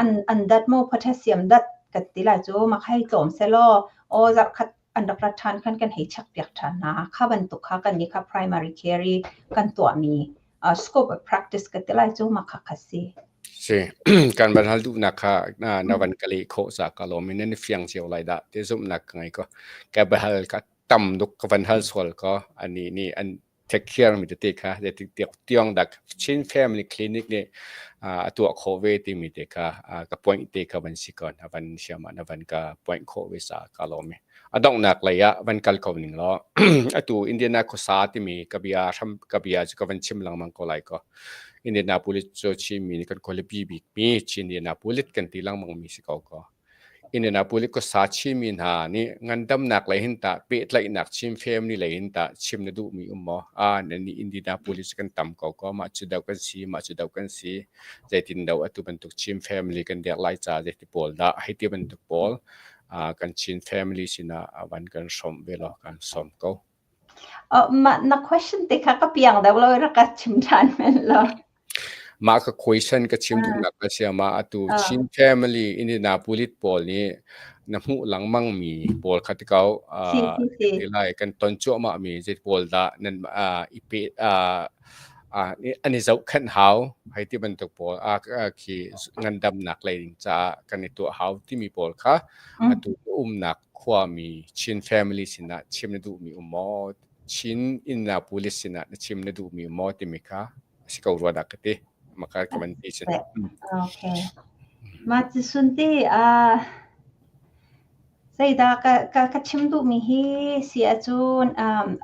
an an dat maw potassium dat kan ti lai cu ma khai tlawm selaw aw zarhkhat an rak rat ṭhan khan kan hei check piak ṭhan hna. Kha bantuk kha kan nih kha primary care i kan tuahmi scope of practice ka ti lai cu mah kha kha si. Si kan van hal duhnak kha na na van ka leh khawh ca ka lawm in nan i fiang cio lai dah ti zumhnak ka ngei ko. Ka bahal ka tam duk ka van hal sual ko ani nih an take care mi tete kha tiang dak Chin Family Clinic nih a tuah khawh ve timi te kha ka point te kha van si ko na van siam ah na van ka point khawh ve sa ka lawm i a donghnak lei ah van kal ko ning law atu Indiana khuasa timi ka bia hram ka bia cu ka van chim lengmang ko lai ko Indianapolis cu Chinmi nih kan khualipi bik mi Chin Indianapolis kan ti lengmang mi si ko ko Indianapolis khuasa Chinmi hna nih ngandamnak lei hin tah pehtlaihnak Chin family lei hin tah chim na duhmi um maw? Ah, nan nih Indianapolis kan tam ko ko, mah cu deuh kan si, mah cu deuh kan si. Zeitin do atu bantuk Chin family kan dirh lai ca zeiti pawl dah hei ti bantuk pawl. Kan Chin family sinah van kan hrawmh ve law kan sawm ko. Mah na question te kha ka piang deuh lo rak ka chim ṭhan men law. Mah ka question ka chim duhnak a si mah atu Chin family Indianapolis pawl nih na hmuh lengmang mi pawl kha ti ko Si si si. ti lai kan ton cuahmah mi zei pawl dah nan i pe an i zohkhenh hau hei ti bantuk pawl khi ngandamnak lei ding caah kan i tuah hau timi pawl kha atu umnak khuami Chin family sinah chim na duhmi um maw? Chin Indianapolis sinah na chim na duhmi um maw timi kha a si ko rua dah ka ti. Maka ka van ti cun. Okay. Mah ti sun ti Zeidah ka chim duhmi hi si ahcun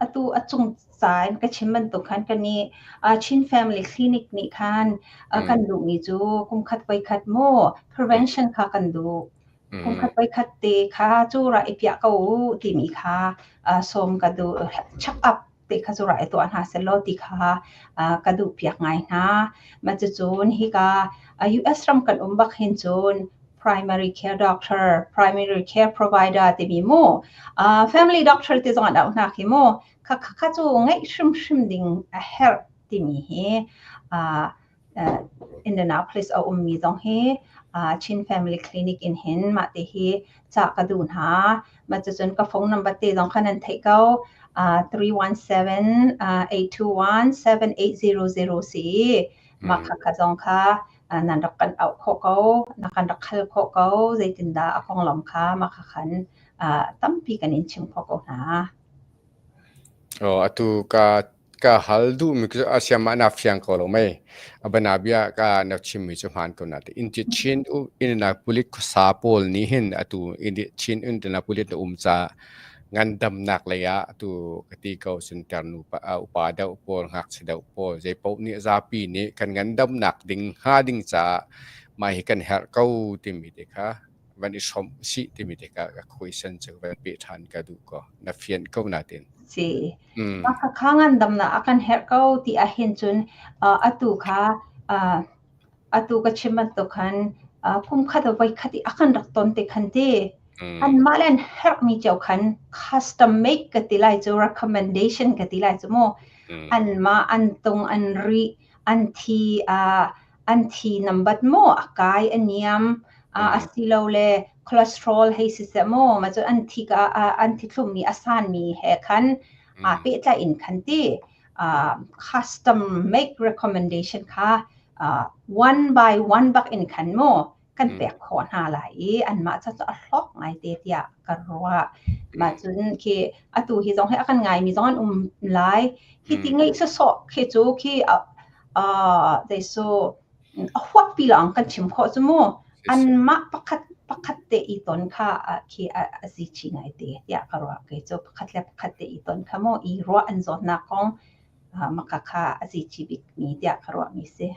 atu a cung ca in ka chim bantuk khan kan i Chin Family Clinic nih khan kan duhmi cu kumkhat voikhat maw prevention kha kan duh. Kumkhat voikhat te kha cu ra i piah ko u timi kha sawm ka duh. Check up te kha cu ra i tuah hna sehlaw ti kha ka duh piak ngai hna. Mah cucun hika US ram kan um bak hin cun primary care doctor, primary care provider timi mu family doctor ti zong an auh hna khi mu kha kha cu ngeih hrimhrim ding a herh timi hi Indianapolis a ummi zong hi Chin Family Clinic in hin mah te hi cah ka duh hna. Mah cucun ka phone number te zong kha nan theih ko. 317-821-7800 si. Mah kha kha zong kha nan rak kan auh khawh ko, na kan rak hal khawh ko. Zeitindah a konglam kha mah kha khan tampi kan in chim khawh ko hna. Oh, atu ka Ka hal duhmi cu a siam ah naa fiang ko lo mei. A bianabia ka na chimmi cu hmaan ko nain Inti Chin Indianapolis khuasa pawl nih hin atu Chin Indianapolis na um caah ngandamnak lei ah atu ka ti ko cun tarnu upa deuh pawl, ngakchia deuh pawl zeipaoh nih zapi nih kan ngandamnak ding hnga ding caah mah hi kan herh ko timi te kha van i hrawmh usih timi te kha ka question cu van peh ṭhan ka duh ko. Na fianh ko natin. Si. Mah kha ngandamnak a kan herh ko ti ahhin cun atu kha atu ka chim bantuk khan kum khat voi khat i a kan rak ton te khan ti anmah le an herhmi cio khan custom make ka ti lai cu recommendation ka ti lai cu mu anmah an tung an ri an thi an thi nambat maw a kai a niam asilole cholesterol hei siseh maw mah cu an thi ka an thi thlummi a sanmi he khan aa pehtlai in khan ti custom make recommendation kha one by one bak in khan maw kan pek khawh hna lai i anmah ca cu a hlawk ngai te tiah ka ruah. Mah cun khi atu hi zong hi a kan ngaimi zong an um lai. Hi ti ngeih sawsawh khi cu khi zei su a huat pi lawng kan chim khawh cu mu. Anmah pakhat pakhat te i ton kha khi a zi chi ngai te tiah ka ruah. Kei cu pakhat le pakhat te i ton kha mu i ruah an zawtnak kong maka kha a zi chi bik mi tiah ka ruah mi si.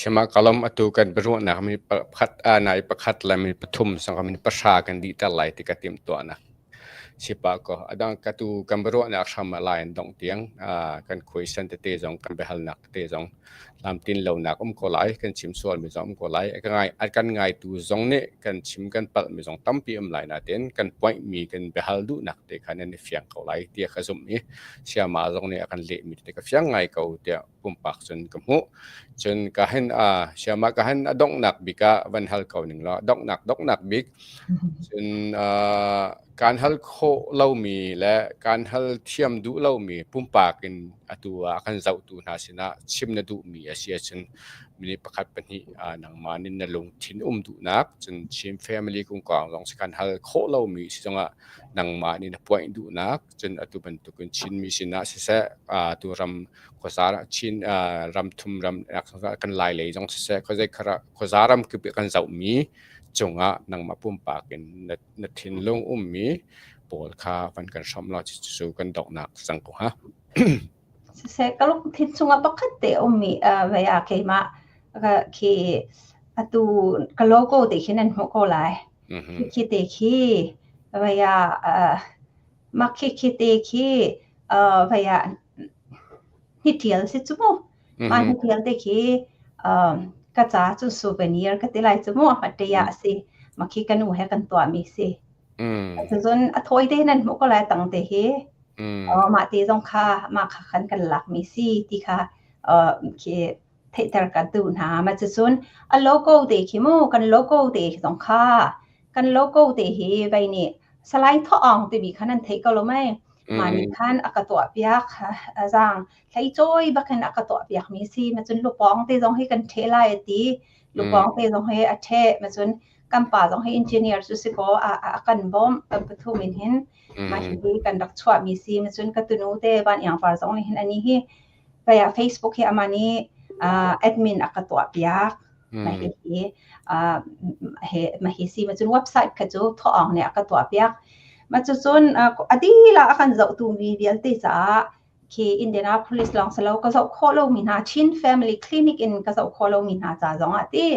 Shema kalam atu kan biaruahnak mi pakhat nai pakhat le mi pathum sang mi pahra kan dih ter lai ti ka tim tuahnak sipa ko adang ka tu kan biaruahnak hram lai an dong tiang kan khuaisan tete zong kan biahalnak tete zong lamtin lonak um ko lai kan chim sual mi zong um ko lai ka ngai kan ngai tu zong nih kan chim kan palh mi zong tampi um lai nain kan point mi kan biahal duhnak te kha nan i fiang ko lai tiah ka zumh i Siama zong nih a kan lehmi te ka fiang ngai ko tiah pumpak cun ka hmuh. Cun ka hin a siama ka hin a donghnak bik ah van hal ko ning law donghnak donghnak bik cun kaan hal khawh lomi le kaan hal thiam duh lomi pumpak in atu ah a kan zohtu hna sinah chim na duhmi a si ahcun minute pakhat pahnih nangmah nih na lungthin um duhnak cun Chin family kongkau zong si kan hal khawh lomi si zongah nangmah nih na puaih duhnak cun atu bantukin Chinmi sinah siseh tu ram khuaza Chin ram thum ram kan Lai lei zong siseh khuazei khuaza ram kip kan zohmi cungah nangmah pumpak in na thinlung ummi pawl kha van kan hrawm law cucu kan donghnak cang ko ha. Siseh ka lungthin chungah pakhat te ummi vei ah keimah khi atu ka logo te khi nan hmuh ko lai. Khi te khi vei ah mah khi khi te khi vei ah hnitial si cu mu. Mah hnitial te khi ka ca cu souvenir ka ti lai cu mu. Hmate ah a si. Mah khi ka nu he kan tuahmi si. Cun a thawi te nan hmuh ko lai tang te hi. Mah te zong kha mah kha khan kan lakmi si ti kha khi theihter kan duh hna. Mah cucun a logo te khi mu kan logo te zong kha kan logo te hi vei nih Salai Thaw Aung timi kha nan theih ko lo mei? Mah nih khan a ka tuah piak zaang hleicawi bakin a ka tuah piak mi si. Ma cun lupawng te zong hi kan ṭheh lai a ti. Lupawng te zong hi a ṭheh. Ma cun kan pa zong hi engineer cu si kaw a, a kan bawmh kan pathum in hin mah hi kan rak chuah mi si. Ma cun ka tunu te Van Iang Par zong nih hin ani hi kaya Facebook hi amah nih admin a ka tuah piak. Mah hi hi mah hi si ma cun website kha cu thawng nih a ka tuah piak. Ma cu cun a dila a kan zohtu mi vialte caah khi Indianapolis lawng salo ka zoh khawh lomi hna Chin Family Clinic in ka zoh khawh lomi hna ca zong ah ti.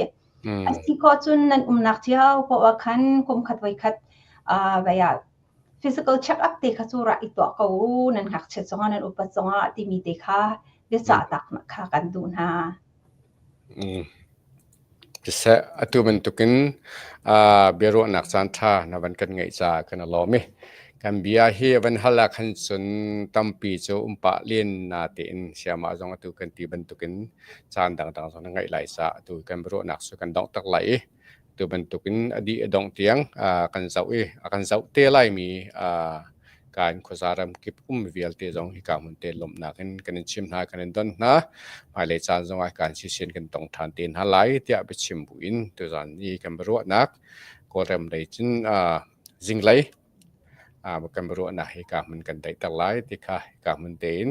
A si khawh cun nan umnak cio poah ah khan kum khat voi khat vai ah physical check up te kha cu rak i tuah ko u nan ngakchiat zongah nan upat zongah timi te kha biacah tak kha kan duh hna. Siseh, atu bantukin biaruahnak caanṭha na van kan ngeih caah kan i lawm i kan bia hi van hal ah khan cun tampi cu um pah len natein sayamah zong atu kan ti bantukin caan dangdang zong na ngeih lai caah atu kan biaruahnak cu kan dongh tak lai i Tu bantukin a dih a dongh tiang kan zoh i a kan zoh te laimi kan khuaza ramkip um vialte zong hika hmun te lawmhnak in kan in chim hna kan in don hna. Hmailei caan zongah kan sisien kan tong ṭhan te hna lai tiah biachim buin tuzan i kan biaruahnak Kawlram lei cun zinglei kan biaruahnak hika hmun kan daihter lai ti kha hika hmun tein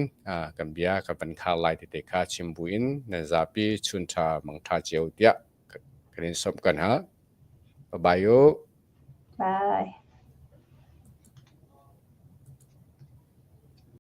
kan bia kan van khar lai ti te kha chim buin nan zapi chun ṭha mang ṭha cio tiah kan in sawmh kan ha. Bye bye u. Bye.